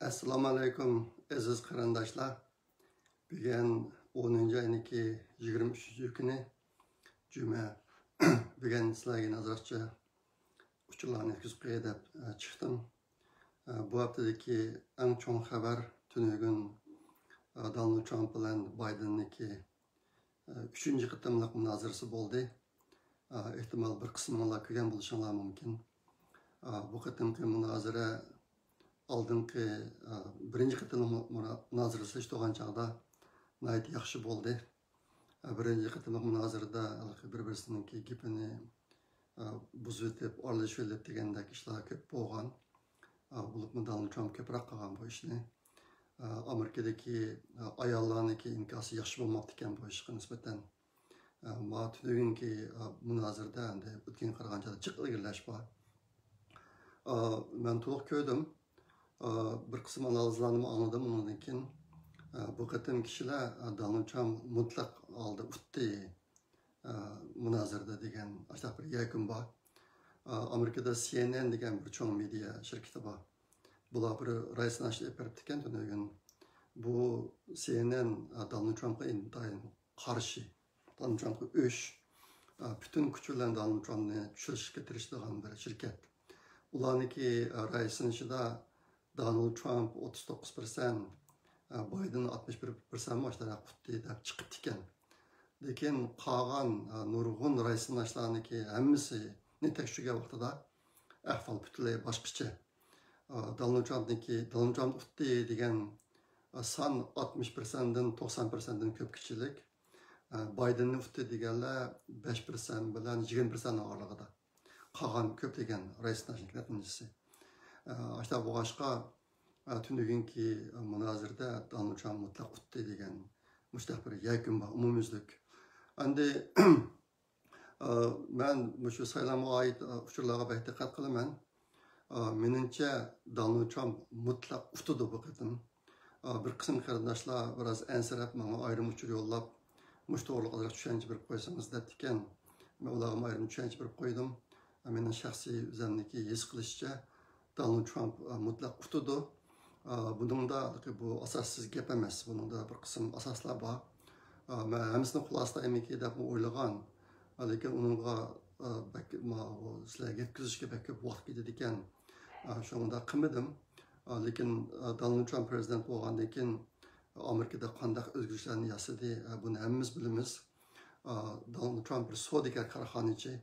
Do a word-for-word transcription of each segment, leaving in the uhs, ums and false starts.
ئەسسالامۇ ئەلەيكۇم، ئەزىز قېرىنداشلار. بۈگۈن ئونىنچى ئاينىڭكى يىگىرمە ئۈچىنچى كۈنى، جۈمە. بۈگۈن سىلەرگە ئازراقچە ئۇچۇرلارنى يەتكۈزۈپ قوياي دەپ، ئە، چىقتىم. ئە، بۇ ھەپتىدىكى ئەڭ چوڭ خەۋەر تۈنۈگۈن، ئە، دونالد ترامپ بىلەن بايدېننىڭكى ئۈچىنچى قېتىملىق مۇنازىرىسى بولدى. ئېھتىمال بىر قىسمىڭلار كۆرگەن بولۇشۇڭلار مۇمكىن. بۇ قېتىمقى مۇنازىرە ئالدىنقى، بىرىنچى قېتىملىق مۇ-، مۇنا-، مۇنازىرىسى تۇتۇلغان چاغدا ناھايىتى ياخشى بولدى. بىرىنچى قېتىملىق مۇنازىرىدە ھېلىقى بىر-، بىرسىنىڭكى گېپىنى بۇزۇۋېتىپ، ئارىلىشىۋېلىپ دېگەندەك ئىشلار كۆپ بولغان. بولۇپمۇ دونالد ترامپ كۆپرەك قىلغان بۇ ئىشنى. ئامېرىكىدىكى ئاياللارنىڭكى ئىنكاسى ياخشى بولماپتىكەن بۇ ئىشقا نىسبەتەن. مانا تۈنۈگۈنكى مۇنازىرىدە ئەمدى ئۆتكەنگە قارىغاندا جىق ئىلگىرىلەش بار. مەن تولۇق كۆردۈم. بىر قىسىم ئانالىزلارنىمۇ ئاڭلىدىم ئۇنىڭدىن كېيىن. بۇ قېتىم كىشىلەر دونالد ترامپ مۇتلەق ھالدا ئۇتتى مۇنازىرىدە دېگەن ئاشۇنداق بىر يەكۈن بار. ئامېرىكىدا سي ئېن ئېن دېگەن بىر چوڭ مېدىيا شىركىتى بار. بۇلار بىر راي سىناش ئېلىپ بېرىپتىكەن تۈنۈگۈن. بۇ سي ئېن ئېن دونالد ترامپقا ئىنتايىن قارشى، دونالد ترامپقا ئۆچ، پۈتۈن كۈچى بىلەن دونالد ترامپنى چۈشۈرۈشكە تىرىشىدىغان بىر شىركەت. ئۇلارنىڭكى راي سىنىشىدا دونالد ترامپ ئوتتۇز توققۇز پىرسەنت، بايدېن ئاتمىش بىر پىرسەنت ئاشۇنداق ئۇتتى دەپ چىقىپتىكەن. لېكىن قالغان نۇرغۇن راي سىناشلارنىڭكى ھەممىسىنى تەكشۈرگەن ۋاقتىدا ئەھۋال پۈتۈنلەي باشقىچە. دونالد ترامپنىڭكى، دونالد ترامپ ئۇتتى دېگەن سان ئاتمىش پىرسەنتتىن توقسان پىرسەنتتىن كۆپ كىشىلىك. بايدېننى ئۇتتى دېگەنلەر بەش پىرسەنت بىلەن يىگىرمە پىرسەنتنىڭ ئارىلىقىدا. قالغان كۆپلىگەن راي سىناشنىڭ نەتىجىسى. ئاشۇنداق بولغاچقا، تۈنۈگۈنكى مۇنازىرىدە دونالد ترامپ مۇتلەق ئۇتتى دېگەن مۇشۇنداق بىر يەكۈن بار، ئومۇميۈزلۈك. ئەمدى مەن مۇشۇ سايلامغا ئائىت ئۇچۇرلارغا بەك دىققەت قىلىمەن. مېنىڭچە، دونالد ترامپ مۇتلەق ئۇتىدۇ بۇ قېتىم. بىر قىسىم قېرىنداشلار بىراز ئەنسىرەپ ماڭا ئايرىم ئۇچۇر يوللاپ، مۇشۇ توغرىلىق ئازراق چۈشەنچە بېرىپ قويسىڭىز دەپتىكەن. مەن ئۇلارغىمۇ ئايرىم چۈشەنچە بېرىپ قويدۇم. مېنىڭ شەخسىي ئۆزەمنىڭكى ھېس قىلىشىچە، دونالد ترامپ مۇتلەق ئۇتىدۇ. بۇنىڭدا بۇ ئاساسسىز گەپ ئەمەس. بۇنىڭدا بىر قىسىم ئاساسلار بار. مەن ھەممىسىنى خۇلاسىلايمىكى دەپمۇ ئويلىغان. لېكىن ئۇنىڭغا بەك، سىلەرگە يەتكۈزۈشكە بەك كۆپ ۋاقىت كېتىدىكەن. شۇڭا ئۇنداق قىلمىدىم. لېكىن دونالد ترامپ پىرېزىدېنت بولغاندىن كېيىن ئامېرىكىدا قانداق ئۆزگىرىشلەرنى ياسىدى، بۇنى ھەممىمىز بىلىمىز. دونالد ترامپ بىر سودىگەر، كارخانىچى.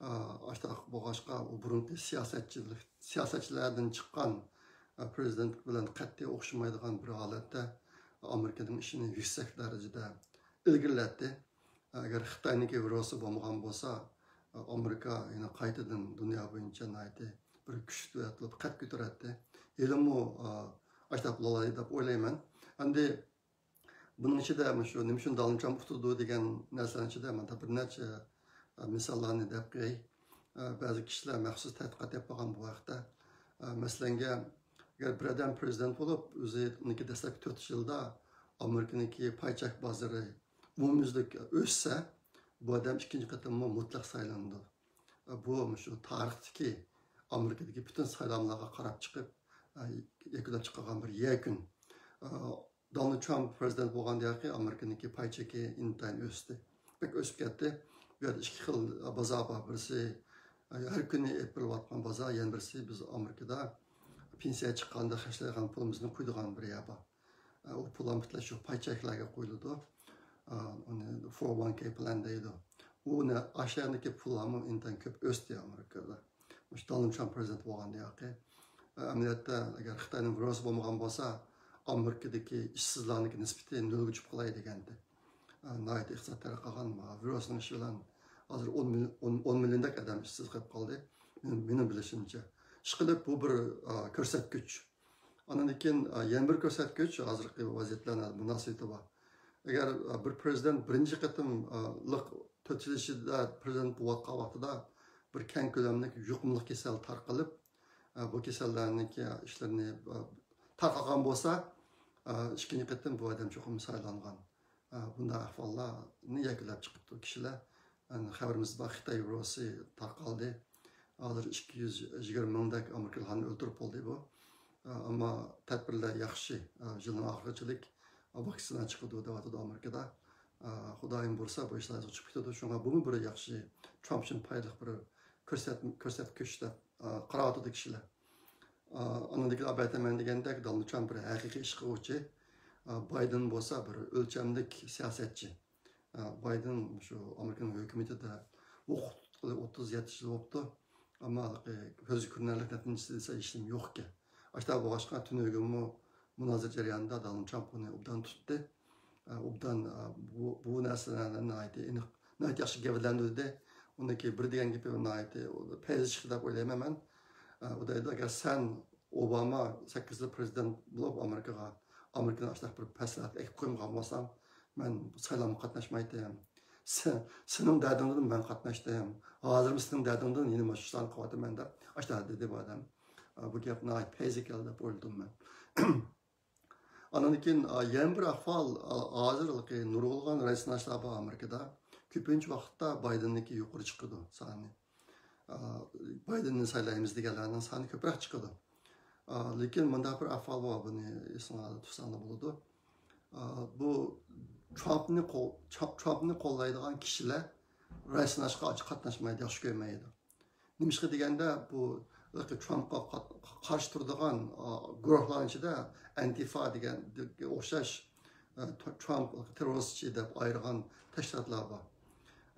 ئاشۇنداق بولغاچقا، ئۇ بۇرۇنقى سىياسەتچىلىك، سىياسەتچىلەردىن چىققان، پىرېزىدېنت بىلەن قەتئىي ئوخشىمايدىغان بىر ھالەتتە ئامېرىكىنىڭ ئىشىنى يۈكسەك دەرىجىدە ئىلگىرىلەتتى. ئەگەر خىتاينىڭكى ۋىرۇسى بولمىغان بولسا، ئامېرىكا يەنە قايتىدىن دۇنيا بويىچە ناھايىتى بىر كۈچلۈك دۆلەت بولۇپ قەد كۆتۈرەتتى. ھېلىمۇ ئاشۇنداق بولالايدۇ دەپ ئويلايمەن. ئەمدى بۇنىڭ ئىچىدە مۇشۇ نېمە ئۈچۈن دونالد ترامپ ئۇتىدۇ دېگەن نەرسىلەرنىڭ ئىچىدە مانا بىر نەچچە مىساللارنى دەپ قوياي. بەزى كىشىلەر مەخسۇس تەتقىقات ئېلىپ بارغان بۇ ھەقتە. مەسىلەنگە، ئەگەر بىر ئادەم پىرېزىدېنت بولۇپ، ئۆزىنىڭكى دەسلەپكى تۆت يىلدا ئامېرىكىنىڭكى پاي چەك بازىرى ئومۇميۈزلۈك ئۆسسە، بۇ ئادەم ئىككىنچى قېتىممۇ مۇتلەق سايلىنىدۇ. بۇ مۇشۇ تارىختىكى ئامېرىكىدىكى پۈتۈن سايلاملارغا قاراپ چىقىپ، يەكۈنلەپ چىقارغان بىر يەكۈن. دونالد ترامپ پىرېزىدېنت بولغاندىن كېيىن ئامېرىكىنىڭكى پاي چېكى ئىنتايىن ئۆستى. بەك ئۆسۈپ كەتتى. بۇ يەردە ئىككى خىل بازار بار. بىرسى، ھەر كۈنى ئېلىپ بېرىلىۋاتقان بازار، يەنە بىرسى بىز ئامېرىكىدا پېنسىيە چىققاندا خەجلەيدىغان پۇلىمىزنى قويىدىغان بىر يەر بار. ئۇ پۇل ھەم پۈتۈنلەي شۇ پاي چەكلەرگە قويۇلىدۇ. ئۇنى فور ۋان كەي پىلان دەيدۇ. ئۇنى ئاشۇ يەردىكى پۇل ھەم ئىنتايىن كۆپ ئۆستى ئامېرىكىدا. مۇشۇ دونالد ترامپ پىرېزىدېنت بولغاندىن كېيىن. ئەمەلىيەتتە، ئەگەر خىتاينىڭ ۋىرۇسى بولمىغان بولسا، ئامېرىكىدىكى ئىشسىزلارنىڭكى نىسبىتى نۆلگە چۈشۈپ قالاي دېگەنتى. ناھايىتى ئىقتىساد تەرەققىي قىلغان، ۋىرۇسنىڭ ئىشى بىلەن ھازىر ئون مىل-، ئون، ئون مىليوندەك ئادەم ئىشسىز قېلىپ قالدى. مېنىڭ، مېنىڭ بىلىشىمچە. ئىشقىلىپ، بۇ بىر، ئا، كۆرسەتكۈچ. ئاندىن كېيىن، ئا، يەنە بىر كۆرسەتكۈچ، ھازىرقى ۋەزىيەت بىلەن مۇناسىۋىتى بار. ئەگەر، ئا، بىر پىرېزىدېنت بىرىنچى قېتىملىق تۆت يىل ئىچىدە پىرېزىدېنت بولۇۋاتقان ۋاقتىدا بىر كەڭ كۆلەملىك يۇقۇملۇق كېسەل تارقىلىپ، ئا، بۇ كېسەللەرنىڭكى ئىشلىرىنى، ئا، تارقالغان بولسا، ئا، ئىككىنچى قېتىم بۇ ئادەم چوقۇم سايلانغان. ئا، بۇنداق ئەھۋاللارنى يەكۈنلەپ چىقىپتۇ كىشىلەر. ئەنە خەۋىرىمىز بار، خىتاي ۋىرۇسى تارقالدى. ھازىر ئىككى يۈز يىگىرمە مىڭدەك ئامېرىكىلىقلارنى ئۆلتۈرۈپ بولدى بۇ. ئەمما تەدبىرلەر ياخشى. يىلنىڭ ئاخىرىغىچىلىك ۋاكسىنا چىقىدۇ دەۋاتىدۇ ئامېرىكىدا. خۇدايىم بۇيرۇسا بۇ ئىشلار چىقىپ كېتىدۇ. شۇڭا بۇمۇ بىر ياخشى، ترامپ ئۈچۈن پايدىلىق بىر كۆرسەت-، كۆرسەتكۈچ دەپ قاراۋاتىدۇ كىشىلەر. ئانىڭدىن كېيىن ئەلۋەتتە مەن دېگەندەك دونالد ترامپ بىر ھەقىقىي ئىش قىلغۇچى. بايدېن بولسا بىر ئۆلچەملىك سىياسەتچى. بايدېن شۇ ئامېرىكىنىڭ ھۆكۈمىتىدە ۋاقىت ئوتتۇز يەتتە يىل بوپتۇ. ئەمما كۆزگە كۆرۈنەرلىك نەتىجىسى دېسە ھېچنېمە يوقكەن. ئاشتا بولغاچقا تۈنۈگۈنمۇ مۇنازىرە جەريانىدا دونالد ترامپ ئۇنى ئوبدان تۇتتى. ئوبدان بۇ، بۇ نەرسىلەرنى ناھايىتى ئېنىق، ناھايىتى ياخشى گەۋدىلەندۈردى. ئۇنىڭكى بىر دېگەن گېپى ناھايىتى پەيزى چىقتى دەپ ئويلايمەن مەن. ئۇ دەيدۇ، ئەگەر سەن ئوباما سەككىز يىل پرېزىدېنت بولۇپ ئامېرىكىغا، ئامېرىكىنى ئاشۇنداق بىر پەسلەتكە ئەكىپ قويمىغان بولساڭ، مەن سايلامغا قاتناشمايتتىم. سەن، سېنىڭ دەردىڭدىن مەن قاتناشتىم. ھازىرمۇ سېنىڭ دەردىڭدىن يەنە مۇشۇ ئىشلارنى قىلىۋاتىمەن دەپ ئاشۇنداق دېدى بۇ ئادەم. بۇ گەپ ناھايىتى پەيزى كەلدى دەپ ئويلىدىم مەن. ئاندىن كېيىن يەنە بىر ئەھۋال، ھازىر نۇرغۇنلىغان رايسىناشلار بار ئامېرىكىدا. كۆپىنچە ۋاقىتتا بايدېننىڭكى يۇقىرى چىقىدۇ سانى. بايدېننى سايلايمىز دېگەنلەرنىڭ سانى كۆپرەك چىقىدۇ. لېكىن مۇنداق بىر ئەھۋال بار، بۇنى ئېسىڭلاردا تۇتساڭلار بولىدۇ. بۇ ترامپنى قو-، ترامپنى قوللايدىغان كىشىلەر رايسىناشقا قاتناشمايدۇ، ياخشى كۆرمەيدۇ. نېمىشقا دېگەندە، بۇ ترامپقا قارشى تۇرىدىغان گۇرۇھلارنىڭ ئىچىدە ئەنتىفا دېگەنگە ئوخشاش، ترامپ تېررورىستچى دەپ ئايرىغان تەشكىلاتلار بار.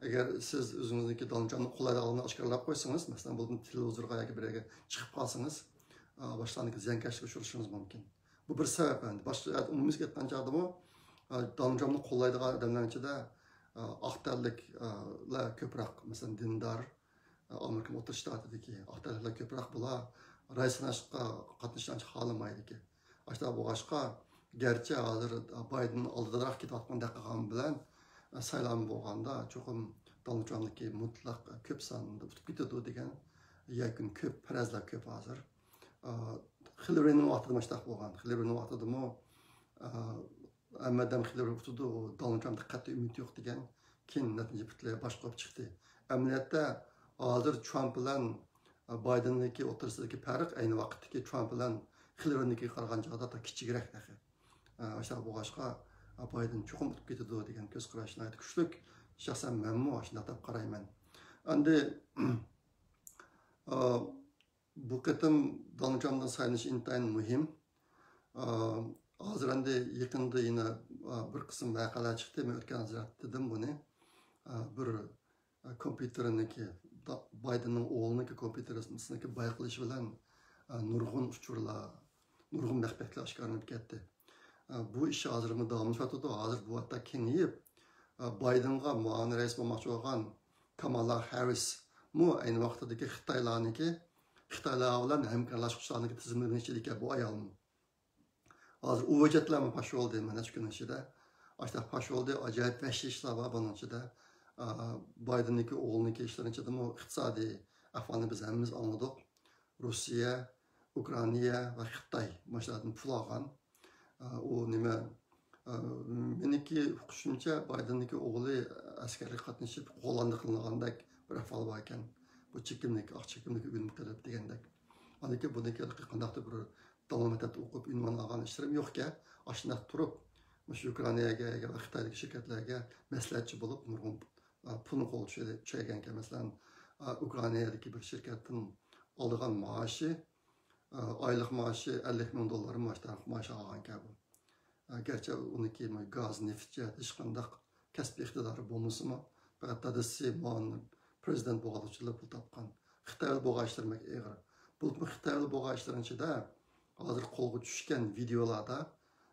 ئەگەر سىز ئۆزىڭىزنىڭكى دونالد ترامپنى قوللايدىغانلىقىنى ئاشكارىلاپ قويسىڭىز، مەسىلەن، بۇ تېلېۋىزورغا ياكى بىر يەرگە چىقىپ قالسىڭىز، باشقىلارنىڭكى زىيانكەشلىكىگە ئۇچرىشىڭىز مۇمكىن. بۇ بىر سەۋەب ئەمدى. باشقا ئومۇميۈزلۈك ئېيتقان چاغدىمۇ، دونالد ترامپنى قوللايدىغان ئادەملەرنىڭ ئىچىدە ئاق تەنلىكلەر كۆپرەك، مەسىلەن، دىندار، ئامېرىكا ئوتتۇرا شتاتىدىكى ئاق تەنلىكلەر كۆپرەك بولا، راي ساناشقا قاتنىشىشنى ئانچە خالىمايدىكەن. ئاشۇنداق بولغاچقا، گەرچە ھازىر بايدېن ئالدىراق كېتىۋاتقاندەك قىلغان بىلەن، سايلام بولغاندا چوقۇم دونالد ترامپنىڭكى مۇتلەق كۆپ ساندا ئۇتۇپ كېتىدۇ دېگەن يەكۈن كۆپ، پەرەزلەر كۆپ ھازىر. خىلرىنىڭ ۋاقتىدا مۇشۇنداق بولغان. خىلرىنىڭ ۋاقتىدىمۇ، ھەممە ئادەم خىلرى ئۇتىدۇ، دونالد ترامپتا قەتئىي ئۈمىد يوق دېگەن، كېيىن نەتىجە پۈتۈنلەي باشقا بولۇپ چىقتى. ئەمەلىيەتتە ھازىر ترامپ بىلەن بايدېننىڭكى ئوتتۇرىسىدىكى پەرق ئەينى ۋاقىتتىكى ترامپ بىلەن خىلرىنىڭكىگە قارىغان چاغدا تا كىچىكرەك تېخى. ئاشۇنداق بولغاچقا، بايدېن چوقۇم ئۇتۇپ كېتىدۇ دېگەن كۆز قاراش ناھايىتى كۈچلۈك. شەخسەن مەنمۇ ئاشۇنداق دەپ قارايمەن. ئەمدى، بۇ قېتىم دونالد ترامپنىڭ سايلىنىشى ئىنتايىن مۇھىم. ھازىر ئەمدى يېقىندا يەنە بىر قىسىم ۋەقەلەر چىقتى. مەن ئۆتكەن ھەپتە دېدىم بۇنى. بىر كومپيۇتېرنىڭكى، بايدېننىڭ ئوغلىنىڭكى كومپيۇتېرىنىڭكى بايقىلىشى بىلەن نۇرغۇن ئۇچۇرلار، نۇرغۇن مەخپىيەتلەر ئاشكارىلىنىپ كەتتى. بۇ ئىش ھازىرمۇ داۋاملىشىۋاتىدۇ. ھازىر بۇ ھەقتە كېڭىيىپ، بايدېنغا مۇئاۋىن رەئىس بولماقچى بولغان كامالا ھەررىسمۇ ئەينى ۋاقتىدىكى خىتايلارنىڭكى، خىتايلار بىلەن ھەمكارلاشقۇچىلارنىڭكى تىزىملىرىنىڭ ئىچىدىكەن بۇ ئايالمۇ. ھازىر ئۇ ھۆججەتلەرمۇ پاش بولدى مانا نەچچە كۈننىڭ ئىچىدە. ئاشۇنداق پاش بولدى، ئاجايىپ ۋەھشىي ئىشلار بار بۇنىڭ ئىچىدە. بايدېننىڭكى ئوغلىنىڭكى ئىشلىرىنىڭ ئىچىدىمۇ ئىقتىسادىي ئەھۋالنى بىز ھەممىمىز ئاڭلىدۇق. روسىيە، ئۇكرائىنا ۋە خىتاي مۇشۇلاردىن پۇل ئالغان. ئۇ نېمە، مېنىڭكى ئۇقۇشۇمچە، بايدېننىڭكى ئوغلى ئەسكەرلىككە قاتنىشىپ، قوللاندا قىلىنغاندەك بىر ئەھۋال بار ئىكەن. بۇ چېكىملىك، ئاق چېكىملىك ئۆگىنىپ قېلىپ دېگەندەك. ئاندىكىن بۇنىڭكى قانداقتۇر بىر داڭلىق مەكتەپتە ئوقۇپ ئۇنۋان ئالغان ئىشلىرىم يوقكەن. ئاشۇنداق تۇرۇپ، مۇشۇ ئۇكرائىناگە ۋە خىتايدىكى شىركەتلەرگە مەسلىھەتچى بولۇپ، نۇرغۇن پۇلنى قولغا چۈشۈرگەنكەن. مەسىلەن، ئۇكرائىنادىكى بىر شىركەتتىن ئالىدىغان مائاشى، ئايلىق مائاشى ئەللىك مىڭ دوللار مائاش، مائاش ئالغانكەن بۇ. گەرچە ئۇنىڭكى گاز، نېفىت جەھەتتە ھېچقانداق كەسپىي ئىقتىدارى بولمىسىمۇ، پەقەت دادىسى مۇئاۋىن پرېزىدېنت بولغانلىقى ئۈچۈنلا پۇل تاپقان. خىتاي بىلەن بولغان ئىشلىرى بەك ئېغىر. بولۇپمۇ خىتاي بىلەن بولغان ئىشلىرىنىڭ ئىچىدە ھازىر قولغا چۈشكەن ۋىدىيولاردا،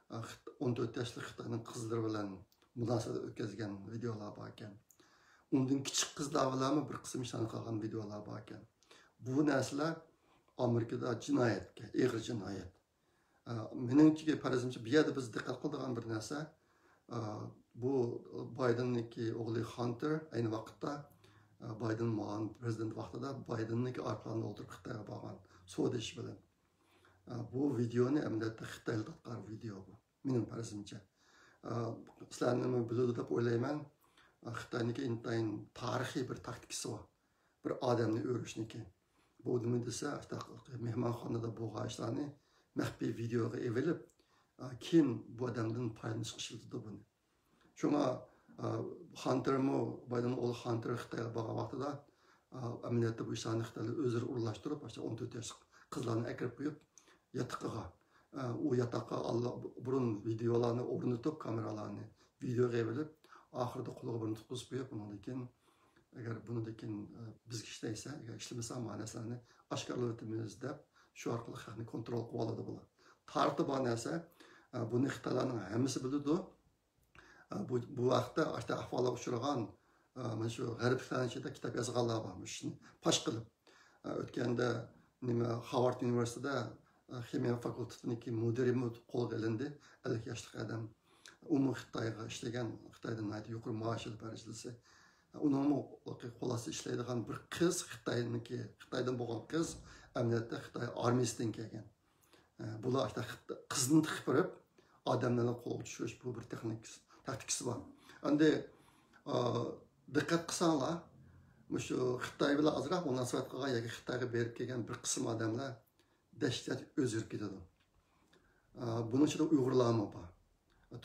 ئە، خىت-، ئون تۆت ياشلىق خىتاينىڭ قىزلىرى بىلەن مۇناسىۋەت ئۆتكۈزگەن ۋىدىيولار باركەن. ئۇندىن كىچىك قىزلار بىلەنمۇ بىر قىسىم ئىشلارنى قىلغان ۋىدىيولار باركەن. بۇ نەرسىلەر ئامېرىكىدا جىنايەتكە، ئېغىر جىنايەت. ئە، مېنىڭچە پەرىزىمچە، بۇ يەردە بىز دىققەت قىلىدىغان بىر نەرسە، ئە، بۇ بايدېننىڭكى ئوغلى خانتېر ئەينى ۋاقىتتا، ئە، بايدېن مۇئاۋىن پرېزىدېنت ۋاقتىدا بايدېننىڭكى ئايروپىلانىدا ئولتۇرۇپ خىتايغا بارغان سودا ئىشى بىلەن. ئە، بۇ ۋىدېئونى ئەمەلىيەتتە خىتايلار تارقىتقان ۋىدېئو بۇ. مېنىڭ پەرىزىمچە. ئە، سىلەرنىمۇ بىلىدۇ دەپ ئويلايمەن. ئە، خىتاينىڭكى ئىنتايىن تارىخىي بىر تاكتىكىسى بار. بىر ئادەمنى ئۆرۈشنىكى. بۇ نېمە دېسە، مېھمانخانىدا بولغان ئىشلارنى مەخپىي ۋىدېئوغا ئېلىپ، ئا، كېيىن بۇ ئادەمدىن پايدىلىنىشقا ئىشلىتىدۇ بۇنى. شۇڭا، ئا، خانتېرمۇ، بايدېننىڭ ئوغلى خانتېر خىتايغا بارغان ۋاقتىدا، ئا، ئەمەلىيەتتە بۇ ئىشلارنى خىتايلار ئۆزلىرى ئورۇنلاشتۇرۇپ، ئاشۇ ئون تۆت ياشلىق قىزلارنى ئەكىرىپ قويۇپ، ياتىقىغا، ئا، ئۇ ياتاققا ئاللا بۇرۇن ۋىدېئولارنى ئورنىتىپ، كامېرالارنى ۋىدېئوغا ئېلىپ، ئاخىرىدا قولىغا بىرنى تۇتقۇزۇپ قويۇپ، ئۇنىڭدىن كېيىن، ئەگەر بۇنىڭدىن كېيىن، ئا، بىزگە ئىشلەيسەن، ئەگەر ئىشلىمىسەڭ، مانا سىلەرنى ئاشكارىلاۋېتىمىز، دەپ، شۇ ئارقىلىق خەقنى كونترول قىلىۋالىدۇ بۇلار. تارىختا بار نەرسە، ئا، بۇنى خىتايلارنىڭ ھەممىسى بىلىدۇ. ئا، بۇ، بۇ ھەقتە ئاشۇنداق ئەھۋالغا ئۇچرىغان، ئا، مانا شۇ غەربلىكلەرنىڭ ئىچىدە كىتاب يازغانلار بار، مۇشۇ ئىشنى پاش قىلىپ. ئا، ئۆتكەندە نېمە، خارۋارد ئۇنىۋېرسىتېتىدا، ئا، خىمىيە فاكۇلتېتىنىڭكى مۇدىرىمۇ قولغا ئېلىندى، ئەللىك ياشلىق ئادەم. ئۇمۇ خىتايغا ئىشلىگەن، خىتايدا ناھايىتى يۇقىرى مائاش ئېلىپ دەرىجىسى. ئۇنىڭمۇ قول ئاستىدا ئىشلەيدىغان بىر قىز، خىتاينىڭكى، خىتايدىن بولغان قىز، ئەمەلىيەتتە خىتاي ئارمىيىسىدىن كەلگەن. ئە، بۇلار ئاشۇنداق خىت-، قىزنى تىقىپ بېرىپ، ئادەملەرنى قولغا چۈشۈرۈش، بۇ بىر تېخنىك-، تاكتىكىسى بار. ئەمدى، ئا، دىققەت قىلساڭلار، مۇشۇ خىتاي بىلەن ئازراق مۇناسىۋەت قىلغان ياكى خىتايغا بېرىپ كەلگەن بىر قىسىم ئادەملەر دەھشەت ئۆزگىرىپ كېتىدۇ. ئا، بۇنىڭ ئىچىدە ئۇيغۇرلارمۇ بار.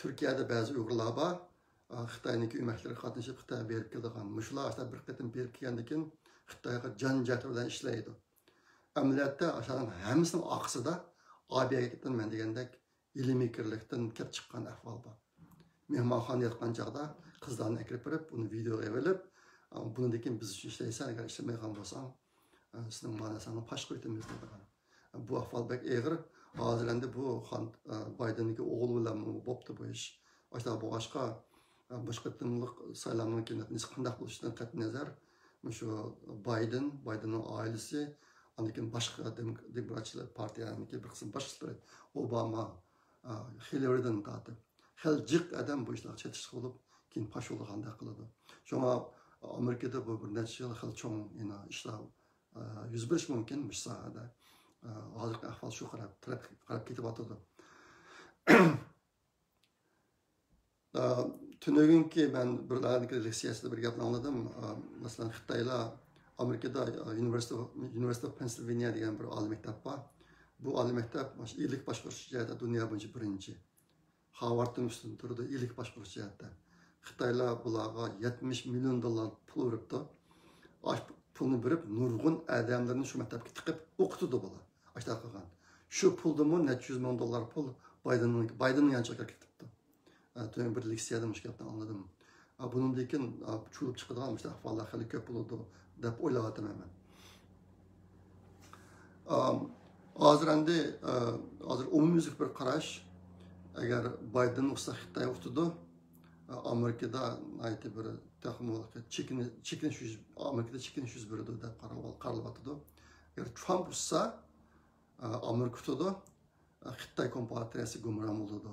تۈركىيەدە بەزى ئۇيغۇرلار بار. ئا، خىتاينىڭكى ئۆمەكلىرىگە قاتنىشىپ، خىتايغا بېرىپ كېلىدىغان. مۇشۇلار ئاشۇنداق بىر قېتىم بېرىپ كەلگەندىن كېيىن خىتايغا جان جەھدى بىلەن ئىشلەيدۇ. ئەمەلىيەتتە، ئاشۇلارنىڭ ھەممىسىنىڭ ئارقىسىدا ئابىيەگە كەتكەن مەن دېگەندەك ھىيلە-مىكىرلىكتىن كېلىپ چىققان ئەھۋال بار. مېھمانخانىدا ياتقان چاغدا قىزلارنى ئەكىرىپ بېرىپ، ئۇنى ۋىدېئوغا ئېلىپ، بۇنىڭدىن كېيىن بىز ئۈچۈن ئىشلەيسەن، ئەگەر ئىشلىمەيدىغان بولساڭ، سېنىڭ مانا ساڭا پاش قويۇۋېتىمىز دەيدىغان. بۇ ئەھۋال بەك ئېغىر. ھازىر ئەمدى بۇ خان، بايدېننىڭكى ئوغلى بىلەن بوپتۇ بۇ ئىش. ئاشۇنداق بولغاچقا، بۇ قېتىملىق سايلامنىڭ نەتىجىسى قانداق بولۇشىدىن قەتئىينەزەر، مۇشۇ بايدېن، بايدېننىڭ ئائىلىسى، ئاندىن كېيىن باشقا دېموك-، دېموكراتچىلار پارتىيەنىڭكى بىر قىسىم باشلىقلىرى، ئوباما، ئا، خىللىرىدىن تارتىپ، خېلى جىق ئادەم بۇ ئىشلارغا چېتىشلىق بولۇپ، كېيىن پاش بولىدىغاندەك قىلىدۇ. شۇڭا ئامېرىكىدا بۇ بىر نەچچە يىل خېلى چوڭ، يەنە ئىشلار، ئا، يۈز بېرىشى مۇمكىن مۇشۇ ساھەدە. ئا، ھازىرقى ئەھۋال شۇ قاراپ، تەرەپ قاراپ كېتىۋاتىدۇ. ئا، تۈنۈگۈنكى مەن بىر لېكسىيەسىدە بىر گەپنى ئاڭلىدىم. ئا، مەسىلەن، خىتايلار ئامېرىكىدا، ئا، يۇنىۋېرسىتېت، يۇنىۋېرسىتېت ئوف پېنسىلۋېنىيە دېگەن بىر ئالىي مەكتەپ بار. بۇ ئالىي مەكتەپ مۇشۇ ئىگىلىك باشقۇرۇش جەھەتتە دۇنيا بويىچە بىرىنچى. خارۋاردتىن ئۈستۈن تۇرىدۇ ئىگىلىك باشقۇرۇش جەھەتتە. خىتايلار بۇلارغا يەتمىش مىليون دوللار پۇل بېرىپتۇ. ئاشۇ پۇلنى بېرىپ، نۇرغۇن ئادەملىرىنى شۇ مەكتەپكە تىقىپ ئوقۇتىدۇ بۇلار. ئاشۇنداق قىلغان. شۇ پۇلدىنمۇ نەچچە يۈز مىڭ دوللار پۇل بايدېننىڭ، بايدېننىڭ يانچۇقىغا كىرىپ كېتىپتۇ. ئە، تۆۋەن بىر لېكسىيەدە مۇشۇ گەپنى ئاڭلىدىم. ئە، بۇنىڭدىن كېيىن، ئە، چۇۋۇلۇپ چىقىدىغان مۇشۇنداق ئەھۋاللار خېلى كۆپ بولىدۇ دەپ ئويلاۋاتىمەن مەن. ئام، ھازىر ئەمدى، ئە، ھازىر ئومۇميۈزلۈك بىر قاراش، ئەگەر بايدېن ئۇتسا خىتاي ئۇتىدۇ، ئە، ئامېرىكىدا ناھايىتى بىر تېخىمۇ چېكىنىش، چېكىنىش يۈز، ئامېرىكىدا چېكىنىش يۈز بېرىدۇ دەپ قارىلىۋاتىدۇ. ئەگەر ترامپ ئۇتسا، ئە، ئامېرىكا ئۇتىدۇ، ئە، خىتاي كومپارتىيەسى گۇمران بولىدۇ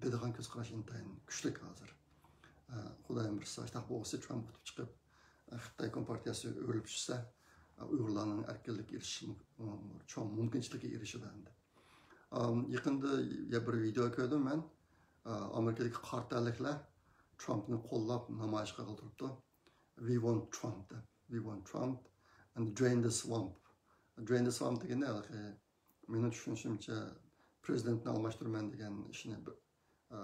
دەيدىغان كۆز قاراش ئىنتايىن كۈچلۈك ھازىر. ئە، خۇدايىم بۇيرۇسا، شۇنداق بولسا ترامپ ئۇتۇپ چىقىپ، ئە، خىتاي كومپارتىيەسى ئۆرۈلۈپ چۈشسە، ئە، ئۇيغۇرلارنىڭ ئەركىنلىككە ئېرىشىشى مۇم-، چوڭ مۇمكىنچىلىككە ئېرىشىدۇ ئەمدى. ئام، يېقىندا يە بىر ۋىدېو كۆردۈم مەن. ئە، ئامېرىكىدىكى قارا تەنلىكلەر ترامپنى قوللاپ نامايىش قىلغىلى تۇرۇپتۇ. We want Trump دەپ. We want Trump and drain the swamp. Drain the swamp دېگىنى ھېلىقى مېنىڭ چۈشىنىشىمچە، پرېزىدېنتنى ئالماشتۇرىمەن دېگەن ئىشنى بىر، ئا،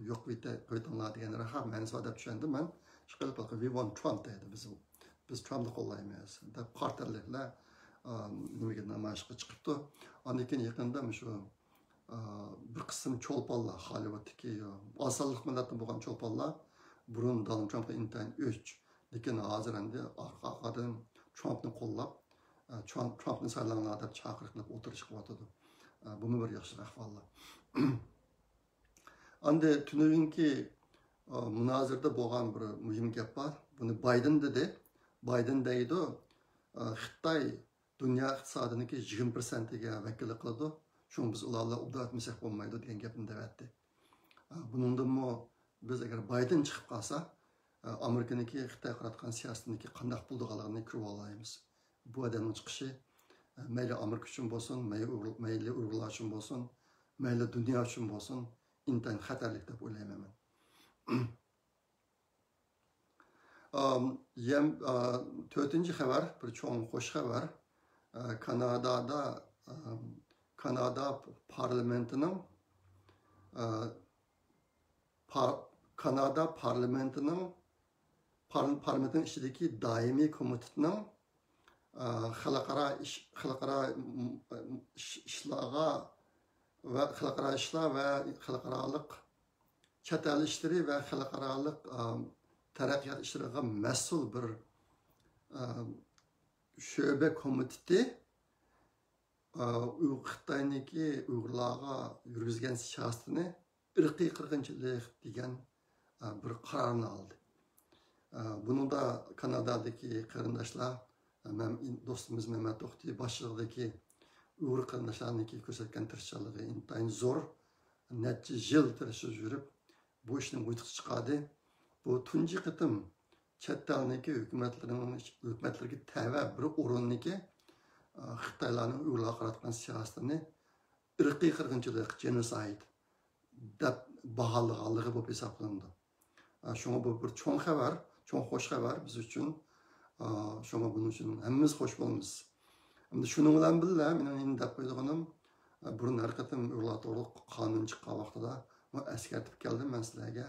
يوق قىلىۋېتە-، قىلىۋېتىڭلار دېگەن رەقەم مەنىسى بار دەپ چۈشەندىم مەن. ئىشقىلىپ، We want Trump دەيدۇ، بىز، بىز ترامپنى قوللايمىز دەپ قارا تەنلىكلەر، ئا، نېمىگە، نامايىشقا چىقىپتۇ. ئاندىن كېيىن يېقىندا مۇشۇ، ئا، بىر قىسىم چولپانلار، خالىۋۇدتىكى ئاز سانلىق مىللەتتىن بولغان چولپانلار بۇرۇن دونالد ترامپقا ئىنتايىن ئۆچ، لېكىن ھازىر ئەمدى ئارقا-، ئارقىدىن ترامپنى قوللاپ، ئە، ترامپ-، ترامپنى سايلاڭلار دەپ چاقىرىق قىلىپ ئولتۇرۇشۇپ قېلىۋاتىدۇ. ئە، بۇمۇ بىر ياخشى ئەھۋاللار. ئەمدى تۈنۈگۈنكى، ئە، مۇنازىرىدە بولغان بىر مۇھىم گەپ بار. بۇنى بايدېن دېدى. بايدېن دەيدۇ، ئە، خىتاي دۇنيا ئىقتىسادىنىڭكى يىگىرمە پىرسەنتىگە ۋەكىللىك قىلىدۇ. شۇڭا بىز ئۇلار بىلەن ئۇدۇل ئەتمىسەك بولمايدۇ دېگەن گەپنى دەۋەتتى. ئە، بۇنىڭدىنمۇ بىز ئەگەر بايدېن چىقىپ قالسا، ئامېرىكىنىڭكى خىتايغا قاراتقان سىياسىتىنىڭكى قانداق بولىدىغانلىقىنى كۆرۈپ ئالالايمىز. بۇ ئادەمنىڭ چىقىشى، مەيلى ئامېرىكا ئۈچۈن بولسۇن، مەيلى ئۇيغۇر-، مەيلى ئۇيغۇرلار ئۈچۈن بولسۇن، مەيلى دۇنيا ئۈچۈن بولسۇن، ئىنتايىن خەتەرلىك دەپ ئويلايمەن مەن. ئام، يەم-، ئا، تۆتىنچى خەۋەر، بىر چوڭ خوش خەۋەر. ئا، كانادادا، ئام، كانادا پارلامېنتىنىڭ، ئە، پار-، كانادا پارلامېنتىنىڭ، پار-، پارلامېنتنىڭ ئىچىدىكى دائىمىي كومىتېتنىڭ، ئە، خەلقئارا ئىش، خەلقئارا، م-، ئىش-، ئىشلارغا ۋە خەلقئارا ئىشلار ۋە خەلقئارالىق چەت ئەل ئىشلىرى ۋە خەلقئارالىق، ئە، تەرەققىيات ئىشلىرىغا مەسئۇل بىر، ئە، شۆبە كومىتېتى، ئە، ئۇيغۇر، خىتاينىڭكى ئۇيغۇرلارغا يۈرگۈزگەن سىياسىتىنى ئىرقىي قىرغىنچىلىق دېگەن، ئە، بىر قارارنى ئالدى. ئە، بۇنىڭدا كانادادىكى قېرىنداشلار، ئە، مەم-، دوستىمىز مەمەت توختى باشچىلىقىدىكى ئۇيغۇر قېرىنداشلارنىڭكى كۆرسەتكەن تىرىشچانلىقى ئىنتايىن زور. نەچچە يىل تىرىشىپ يۈرۈپ، بۇ ئىشنى ۋۇجۇدقا چىقاردى. بۇ تۇنجى قېتىم چەت ئەلنىڭكى ھۆكۈمەتلىرىنىڭ، ھۆكۈمەتلىرىگە تەۋە بىر ئورۇننىڭكى، ئە، خىتايلارنىڭ ئۇيغۇرلارغا قاراتقان سىياسىتىنى ئىرقىي قىرغىنچىلىق، جېنوسايد دەپ باھالىغانلىقى بولۇپ ھېسابلىنىدۇ. ئە، شۇڭا بۇ بىر چوڭ خەۋەر، چوڭ خوش خەۋەر بىز ئۈچۈن. ئە، شۇڭا بۇنىڭ ئۈچۈن ھەممىمىز خوش بولىمىز. ئەمدى شۇنىڭ بىلەن بىللە، مېنىڭ يەنە دەپ قويىدىغىنىم، ئە، بۇرۇن ھەر قېتىم ئۇيغۇرلار توغرىلىق قانۇن چىققان ۋاقتىدا، مەن ئەسكەرتىپ كەلدىم مەن سىلەرگە.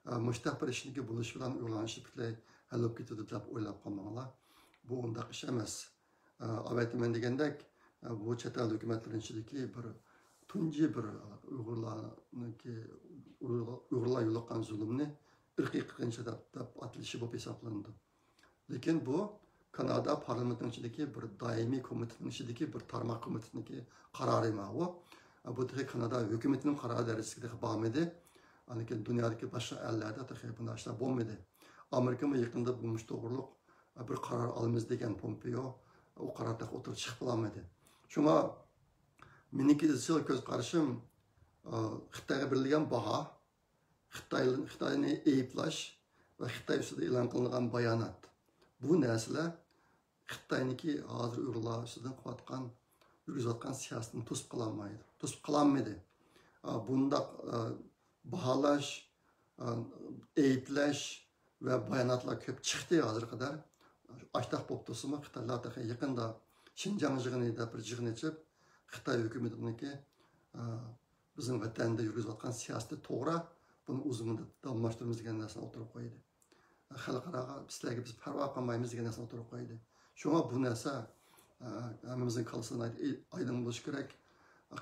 ئە، مۇشۇنداق بىر ئىشنىڭكى بولۇشى بىلەن ئۇيغۇرلارنىڭ ئىشى پۈتۈنلەي ھەل بولۇپ كېتىدۇ دەپ ئويلاپ قالماڭلار. بۇ ئۇنداق ئىش ئەمەس. ئە، ئاۋەتتە مەن دېگەندەك، ئە، بۇ چەت ئەل ھۆكۈمەتلىرىنىڭ ئىچىدىكى بىر تۇنجى بىر، ئە، ئۇيغۇرلارنىڭكى، ئۇيغۇر-، ئۇيغۇرلار يولۇققان زۇلۇمنى ئىرقىي قىرغىنچىلىق دەپ، دەپ ئاتىلىشى بولۇپ ھېسابلىنىدۇ. لېكىن بۇ كانادا پارلامېنتىنىڭ ئىچىدىكى بىر دائىمىي كومىتېتنىڭ ئىچىدىكى بىر تارماق كومىتېتنىڭكى قارارى ماۋۇ. ئە، بۇ تېخى كانادا ھۆكۈمىتىنىڭ قارارى دەرىجىسىگە تېخى بارمىدى. ئاندىن كېيىن دۇنيادىكى باشقا ئەللەردە تېخى بۇنداق ئىشلار بولمىدى. ئامېرىكىمۇ يېقىندا بۇ مۇشۇ توغرۇلۇق بىر قارار ئالىمىز دېگەن پومپېيو، ئۇ قارار تېخى ئوتتۇرىغا چىقىپ بولالمىدى. شۇڭا مېنىڭكى ئىزچىل كۆز قارىشىم، ئا، خىتايغا بېرىلگەن باھا، خىتاي، خىتاينى ئەيىبلەش ۋە خىتاي ئۈستىدە ئېلان قىلىنغان بايانات. بۇ نەرسىلەر خىتاينىڭكى ھازىر ئۇيغۇرلار ئۈستىدىن قىلىۋاتقان، يۈرگۈزۈۋاتقان سىياسىتىنى توسۇپ قالالمايدۇ. توسۇپ قالالمىدى. ئا، بۇنداق، ئا، باھالاش، ئا، ئەيىبلەش ۋە باياناتلار كۆپ چىقتى ھازىرغا قەدەر. ئاشتاق بولۇپ تۇرسىمۇ، خىتايلار تېخى يېقىندا شىنجاڭ يىغىنى دەپ بىر يىغىن ئېچىپ، خىتاي ھۆكۈمىتىنىڭكى، ئا، بىزنىڭ ۋەتەندە يۈرگۈزۈۋاتقان سىياسىتى توغرا، بۇنى ئۇزۇن مۇددەت داۋاملاشتۇرىمىز دېگەن نەرسىنى ئوتتۇرىغا قويدى. خەلقئاراغا سىلەرگە بىز پەرۋا قىلمايمىز دېگەن نەرسىنى ئوتتۇرىغا قويدى. شۇڭا بۇ نەرسە، ئە، ھەممىمىزنىڭ كاللىسىدا ناھايىتى ئايدىڭ بولۇشى كېرەك.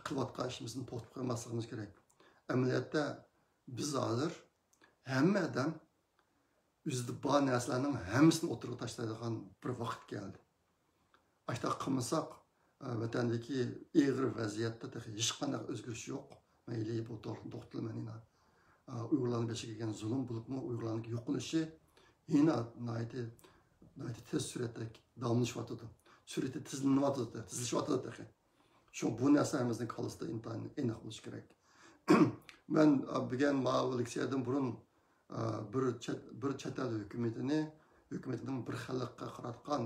قىلىۋاتقان ئىشىمىزدىن توختاپ قالماسلىقىمىز كېرەك. ئەمەلىيەتتە بىز ھازىر ھەممە ئادەم ئۆزىدە بار نەرسىلەرنىڭ ھەممىسىنى ئوتتۇرىغا تاشلايدىغان بىر ۋاقىت كەلدى. ئاشتاق قىلمىساق، ئە، ۋەتەندىكى ئېغىر ۋەزىيەتتە تېخى ھېچقانداق ئۆزگىرىش يوق. مەيلى بۇ توغرىلىق توختىلىمەن يەنە. ئە، ئۇيغۇرلارنىڭ بېشىغا كەلگەن زۇلۇم بولۇپمۇ ئۇيغۇرلارنىڭ يوقىلىشى يەنە ناھايىتى، ناھايىتى تېز سۈرئەتتە داۋاملىشىۋاتىدۇ. سۈرئىتى تېزلىنىۋاتىدۇ، تېزلىشىۋاتىدۇ تېخى. شۇ بۇ نەرسە ھەممىمىزنىڭ كاللىسىدا ئىنتايىن ئېنىق بولۇشى كېرەك. مەن، ئە، بۈگۈن ماۋۇ لېكسىيەدىن بۇرۇن، ئە، بىر چەت، بىر چەت ئەل ھۆكۈمىتىنى، ھۆكۈمىتىنىڭ بىر خەلققە قاراتقان،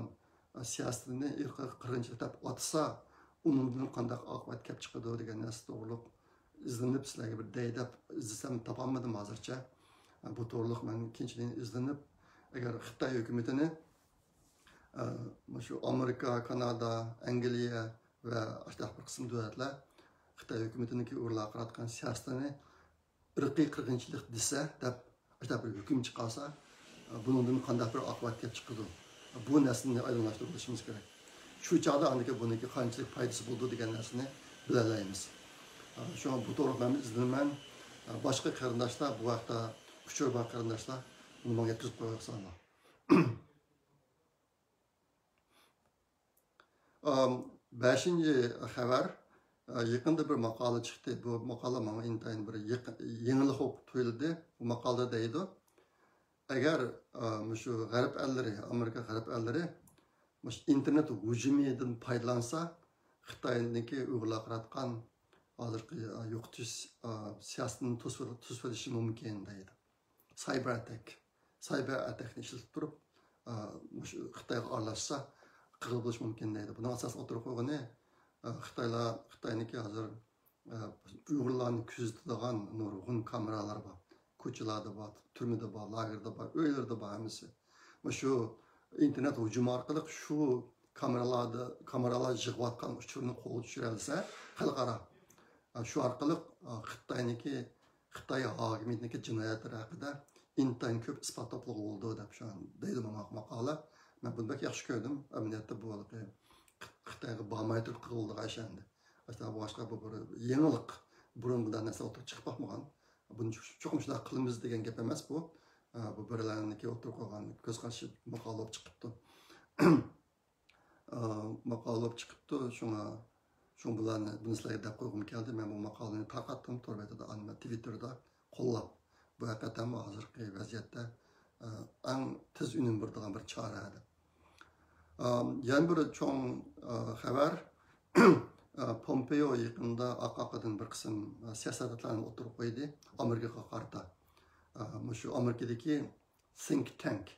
ئە، سىياسىتىنى ئىرقىي قىرغىنچىلىق دەپ ئاتىسا، ئۇنىڭدىن قانداق ئاقىۋەت كەپ چىقىدۇ دېگەن نەرسە توغرۇلۇق ئىزدىنىپ سىلەرگە بىر دەي دەپ ئىزدىسەم تاپالمىدىم ھازىرچە. ئە، بۇ توغرۇلۇق مەن كېيىنچىلىيىن ئىزدىنىپ، ئەگەر خىتاي ھۆكۈمىتىنى، ئە، مۇشۇ ئامېرىكا، كانادا، ئەنگلىيە ۋە ئاشۇنداق بىر قىسىم دۆلەتلەر خىتاي ھۆكۈمىتىنىڭكى ئۇيغۇرلارغا قاراتقان سىياسىتىنى ئىرقىي قىرغىنچىلىق دېسە دەپ، ئاشۇنداق بىر ھۆكۈم چىقارسا، بۇنىڭدىن قانداق بىر ئاقىۋەت كېلىپ چىقىدۇ؟ بۇ نەرسىنى ئايدىڭلاشتۇرۇپ ئېلىشىمىز كېرەك. شۇ چاغدا ئاندىكىن بۇنىڭكى قانچىلىك پايدىسى بولىدۇ دېگەن نەرسىنى بىلەلەيمىز. شۇڭا بۇ توغرىلىق مەن ئىزدىنىمەن. باشقا قېرىنداشلار، بۇ ھەقتە ئۇچۇر بار قېرىنداشلار بۇنى ماڭا يەتكۈزۈپ قويۇۋاتساڭلار. ئام، بەشىنچى خەۋەر، ئە، يېقىندا بىر ماقالە چىقتى. بۇ ماقالە ماڭا ئىنتايىن بىر يېقى-، يېڭىلىق بولۇپ تۇيۇلدى. بۇ ماقالىدە دەيدۇ، ئەگەر، ئە، مۇشۇ غەرب ئەللىرى، ئامېرىكا غەرب ئەللىرى مۇشۇ ئىنتېرنېت ھۇجۇمىدىن پايدىلانسا، خىتاينىڭكى ئۇيغۇرلارغا قاراتقان ھازىرقى، ئە، يوقىتىش، ئە، سىياسىتىنى توسۇۋېلىشى مۇمكىن دەيدۇ. سايبېر ئەتەك، سايبېر ئەتەكنى ئىشلىتىپ تۇرۇپ، ئا، مۇشۇ خىتايغا ئارىلاشسا قىرغىن بولۇشى مۇمكىن دەيدۇ. بۇنىڭ ئاساسىي ئوتتۇرىغا قويغىنى، ئا، خىتايلار، خىتاينىڭكى ھازىر، ئا، ئۇيغۇرلارنى كۆزىتىدىغان نۇرغۇن كامېرالار بار. كوچىلاردا بار، تۈرمىدە بار، لاگېردا بار، ئۆيلىرىدە بار ھەممىسى. مۇشۇ ئىنتېرنېت ھۇجۇمى ئارقىلىق شۇ كامېرالاردا، كامېرالار يىغىۋاتقان ئۇچۇرنى قولغا چۈشۈرەلىسە، خەلقئارا، ئە، شۇ ئارقىلىق، ئە، خىتاينىڭكى، خىتاي ھاكىمىيىتىنىڭكى جىنايەتلىرى ھەققىدە ئىنتايىن كۆپ ئىسپات توپلىغىلى بولىدۇ دەپ شۇ دەيدۇ بۇ ماقالە. مەن بۇنى بەك ياخشى كۆردۈم. ئەمەلىيەتتە بۇ ھېلىقى خىتايغا بارماي تۇرۇپ قىلغىلىدىغان ئىش ئەمدى. ئاشۇنداق بولغاچقا بۇ بىر يېڭىلىق. بۇرۇن بۇنداق نەرسە ئوتتۇرىغا چىقىپ باقمىغان. بۇنى چوق-، چوقۇم شۇنداق قىلىمىز دېگەن گەپ ئەمەس بۇ. ئە، بۇ بىرلەرنىڭكى ئوتتۇرىغا قويغان كۆز قارىشى ماقالە بولۇپ چىقىپتۇ. ئە، ماقالە بولۇپ چىقىپتۇ. شۇڭا، شۇڭا بۇلارنى، بۇنى سىلەرگە دەپ قويغۇم كەلدى. مەن بۇ ماقالىنى تارقاتتىم تور بېتىدە، ئان-، تىۋىتتېردا قوللاپ. بۇ ھەقىقەتەن ھازىرقى ۋەزىيەتتە، ئە، ئەڭ تېز ئۈنۈم بېرىدىغان بىر چارە دەپ. ئە، يەنە بىر چوڭ، ئە، خەۋەر. ئە، پومپېيو يېقىندا ئارقا-ئارقىدىن بىر قىسىم، ئە، سىياسەتلەرنى ئوتتۇرىغا قويدى ئامېرىكىغا قارىتا. ئە، مۇشۇ ئامېرىكىدىكى think tank،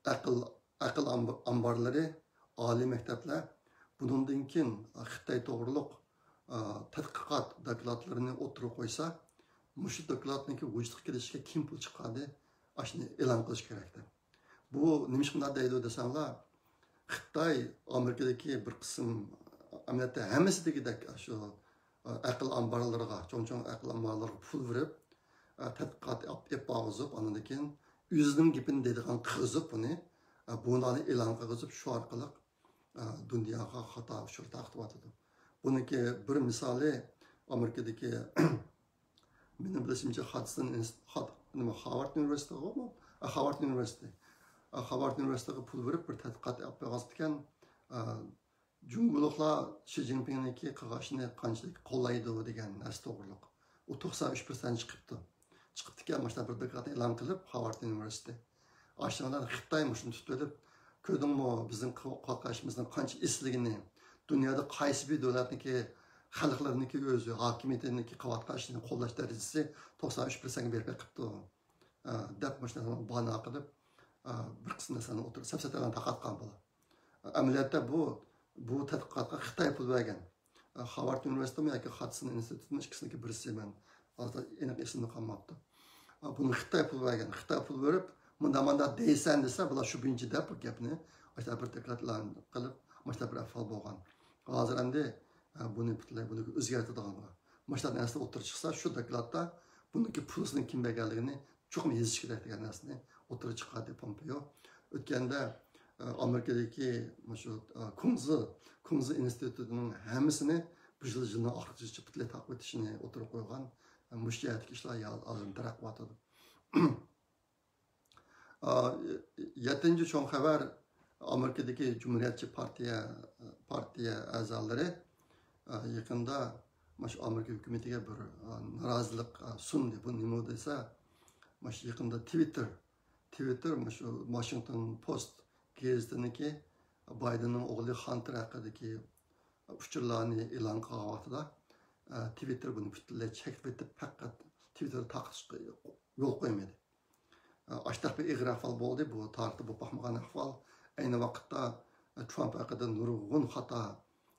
ئەقىل، ئەقىل ئامب-، ئامبارلىرى، ئالىي مەكتەپلەر بۇنىڭدىن كېيىن خىتاي توغرۇلۇق، ئە، تەتقىقات دوكلاتلىرىنى ئوتتۇرىغا قويسا، مۇشۇ دوكلاتنىڭكى ۋۇجۇدقا كېلىشىگە كىم پۇل چىقاردى؟ ئاشۇنى ئېلان قىلىش كېرەك دەپ. بۇ نېمىشقا مۇنداق دەيدۇ دېسەڭلار، خىتاي ئامېرىكىدىكى بىر قىسىم، ئەمەلىيەتتە ھەممىسى دېگۈدەك شۇ، ئە، ئەقىل ئامبارلىرىغا، چوڭ-چوڭ ئەقىل ئامبارلىرىغا پۇل بېرىپ، ئە، تەتقىقات ئېپ-، ئېلىپ بارغۇزۇپ، ئاندىن كېيىن ئۆزىنىڭ گېپىنى دەيدىغان قىلغۇزۇپ بۇنى، ئە، بۇنىڭنى ئېلان قىلغۇزۇپ، شۇ ئارقىلىق، ئە، دۇنياغا خاتا ئۇچۇر تارقىتىۋاتىدۇ. بۇنىڭكى بىر مىسالى ئامېرىكىدىكى مېنىڭ بىلىشىمچە، خادسون ئىنس-، خاد-، نېمە، خارۋارد ئۇنىۋېرسىتېتىغۇ؟ ئا، خارۋارد ئۇنىۋېرسىتېتى. ئا، خارۋارد ئۇنىۋېرسىتېتىغا پۇل بېرىپ، بىر تەتقىقات ئېلىپ بېرىۋاتىدىكەن. ئا، جۇڭگولۇقلار شى جىنپىڭنىڭكى قىلغان ئىشىنى قانچىلىك قوللايدۇ دېگەن نەرسە توغرۇلۇق. ئۇ توقسان ئۈچ پىرسەنت چىقىپتۇ. چىقىپتىكەن، مۇشۇنداق بىر دوكلاتنى ئېلان قىلىپ، خارۋارد ئۇنىۋېرسىتېتى. ئاشۇنىڭ بىلەن خىتاي مۇشۇنى تۇتۇۋېلىپ، كۆردۈڭمۇ، بىزنىڭ قىلىپ-، قىلىۋاتقان ئىشىمىزنىڭ قانچە ئېسىللىكىنى، دۇنيادا قايسى بىر دۆلەتنىڭكى خەلقلىرىنىڭكى ئۆزى ھاكىمىيىتىنىڭكى قىلىۋاتقان ئىشىنى قوللاش دەرىجىسى توقسان ئۈچ پىرسەنتكە بېرىپ بېقىپتۇ، ئە، دەپ مۇشۇ نەرسىنى باھانە قىلىپ، ئە، بىر قىسىم نەرسىلەرنى ئوتتۇرىغا سەپسەتىلەرنى تارقاتقان بۇلار. ئەمەلىيەتتە بۇ، بۇ تەتقىقاتقا خىتاي پۇل بەرگەن. خارۋارد ئۇنىۋېرسىتېتىمۇ ياكى خادسون ئىنستىتۇتىمۇ، ئىككىسىنىڭكى بىرسى، مەن ھازىر ئېنىق ئېسىمدە قالماپتۇ. بۇنى خىتاي پۇل بەرگەن. خىتاي پۇل بېرىپ، مۇنداق مانداق دەيسەن دېسە، بۇلار شۇ بويىچە دەپ بۇ گەپنى ئاشۇنداق بىر دوكلات ئېلان قىلىپ، مۇشۇنداق بىر ئەھۋال بولغان. ھازىر ئەمدى، ئە، بۇنى پۈتۈنلەي بۇنى ئۆزگەرتىدىغانغا، مۇشۇنداق نەرسە ئوتتۇرىغا چىقسا، شۇ دوكلاتتا بۇنىڭكى پۇلىسىنىڭ كىم بەرگەنلىكىنى چوقۇم يېزىش كېرەك دېگەن نەرسىنى ئوتتۇرىغا چىقاردى پومپېيو. ئۆتكەندە، ئە، ئامېرىكىدىكى مۇشۇ، ئە، كۇڭزى، كۇڭزى ئىنستىتۇتىنىڭ ھەممىسىنى بۇ يىل، يىلنىڭ ئاخىرىغىچە پۈتۈنلەي تارقىتىشنى ئوتتۇرىغا قويغان، ئە، مۇشۇ جەھەتتىكى ئىشلار ھازىر تەرەققىي قىلىۋاتىدۇ. ئا، يەتتىنچى چوڭ خەۋەر، ئامېرىكىدىكى جۇمھۇرىيەتچى پارتىيە، پارتىيە ئەزالىرى، ئا، يېقىندا مۇشۇ ئامېرىكا ھۆكۈمىتىگە بىر، ئا، نارازىلىق، ئا، سۇندى. بۇ نېمە دېسە، مۇشۇ يېقىندا تىۋىتتېر، تىۋىتتېر مۇشۇ ۋاشىنگتون پوست گېزىتىنىڭكى بايدېننىڭ ئوغلى خانتېر ھەققىدىكى ئۇچۇرلارنى ئېلان قىلغان ۋاقتىدا، ئا، تىۋىتتېر بۇنى پۈتۈنلەي چەكلىۋېتىپ، پەقەت تىۋىتتېردا تارقىتىشقا يول قويمىدى. ئاشۇنداق بىر ئېغىر ئەھۋال بولدى. بۇ تارىختا بولۇپ باقمىغان ئەھۋال. ئەينى ۋاقىتتا، ئە، ترامپ ھەققىدە نۇرغۇن خاتا،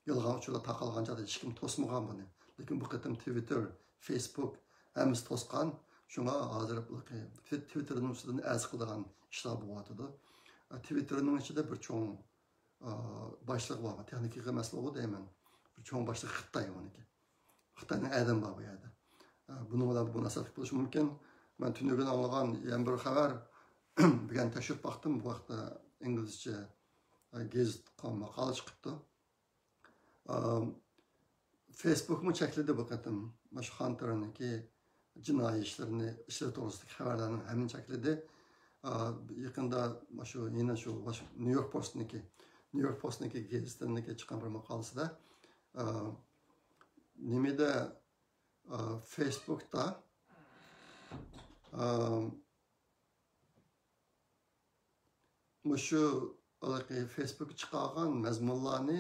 يالغان ئۇچۇرلار تارقالغان چاغدا ھېچكىم توسمىغان بۇنى. لېكىن بۇ قېتىم تىۋىتتېر، فېيسبۇك ھەممىسى توسقان. شۇڭا ھازىر بۇ تىۋ-، تىۋىتتېرنىڭ ئۈستىدىن ئەرز قىلىدىغان ئىشلار بولۇۋاتىدۇ. ئە، تىۋىتتېرنىڭ ئىچىدە بىر چوڭ، ئە، باشلىقى بار، تېخنىكىي مەسىلە بولغۇ دەيمەن. بىر چوڭ باشلىق خىتاي ئۇنىڭكى. خىتاينىڭ ئادىمى بار بۇ يەردە. ئە، بۇنىڭ بىلەن بۇ مۇناسىۋەتلىك بولۇشى مۇمكىن. مەن تۈنۈگۈن ئاڭلىغان يەنە بىر خەۋەر، بۈگۈن تەكشۈرۈپ باقتىم، بۇ ھەقتە ئىنگلىزچە، ئە، گېزىتقا ماقالە چىقىپتۇ. ئە، فېيسبۇكمۇ چەكلىدى بۇ قېتىم مۇشۇ خانتېرنىڭكى جىنايى ئىشلىرىنى، ئىشلىرى توغرىسىدىكى خەۋەرلەرنىڭ ھەممىنى چەكلىدى. ئە، يېقىندا شۇ، يەنە شۇ، شۇ نيۇ يورك پوستنىڭكى، نيۇ يورك پوستنىڭكى گېزىتىنىڭكى چىققان بىر ماقالىسىدە، ئە، نېمىدە، ئە، فېيسبۇكتا، ئە، مۇشۇ ھېلىقى فېيسبۇكقا چىقارغان مەزمۇنلارنى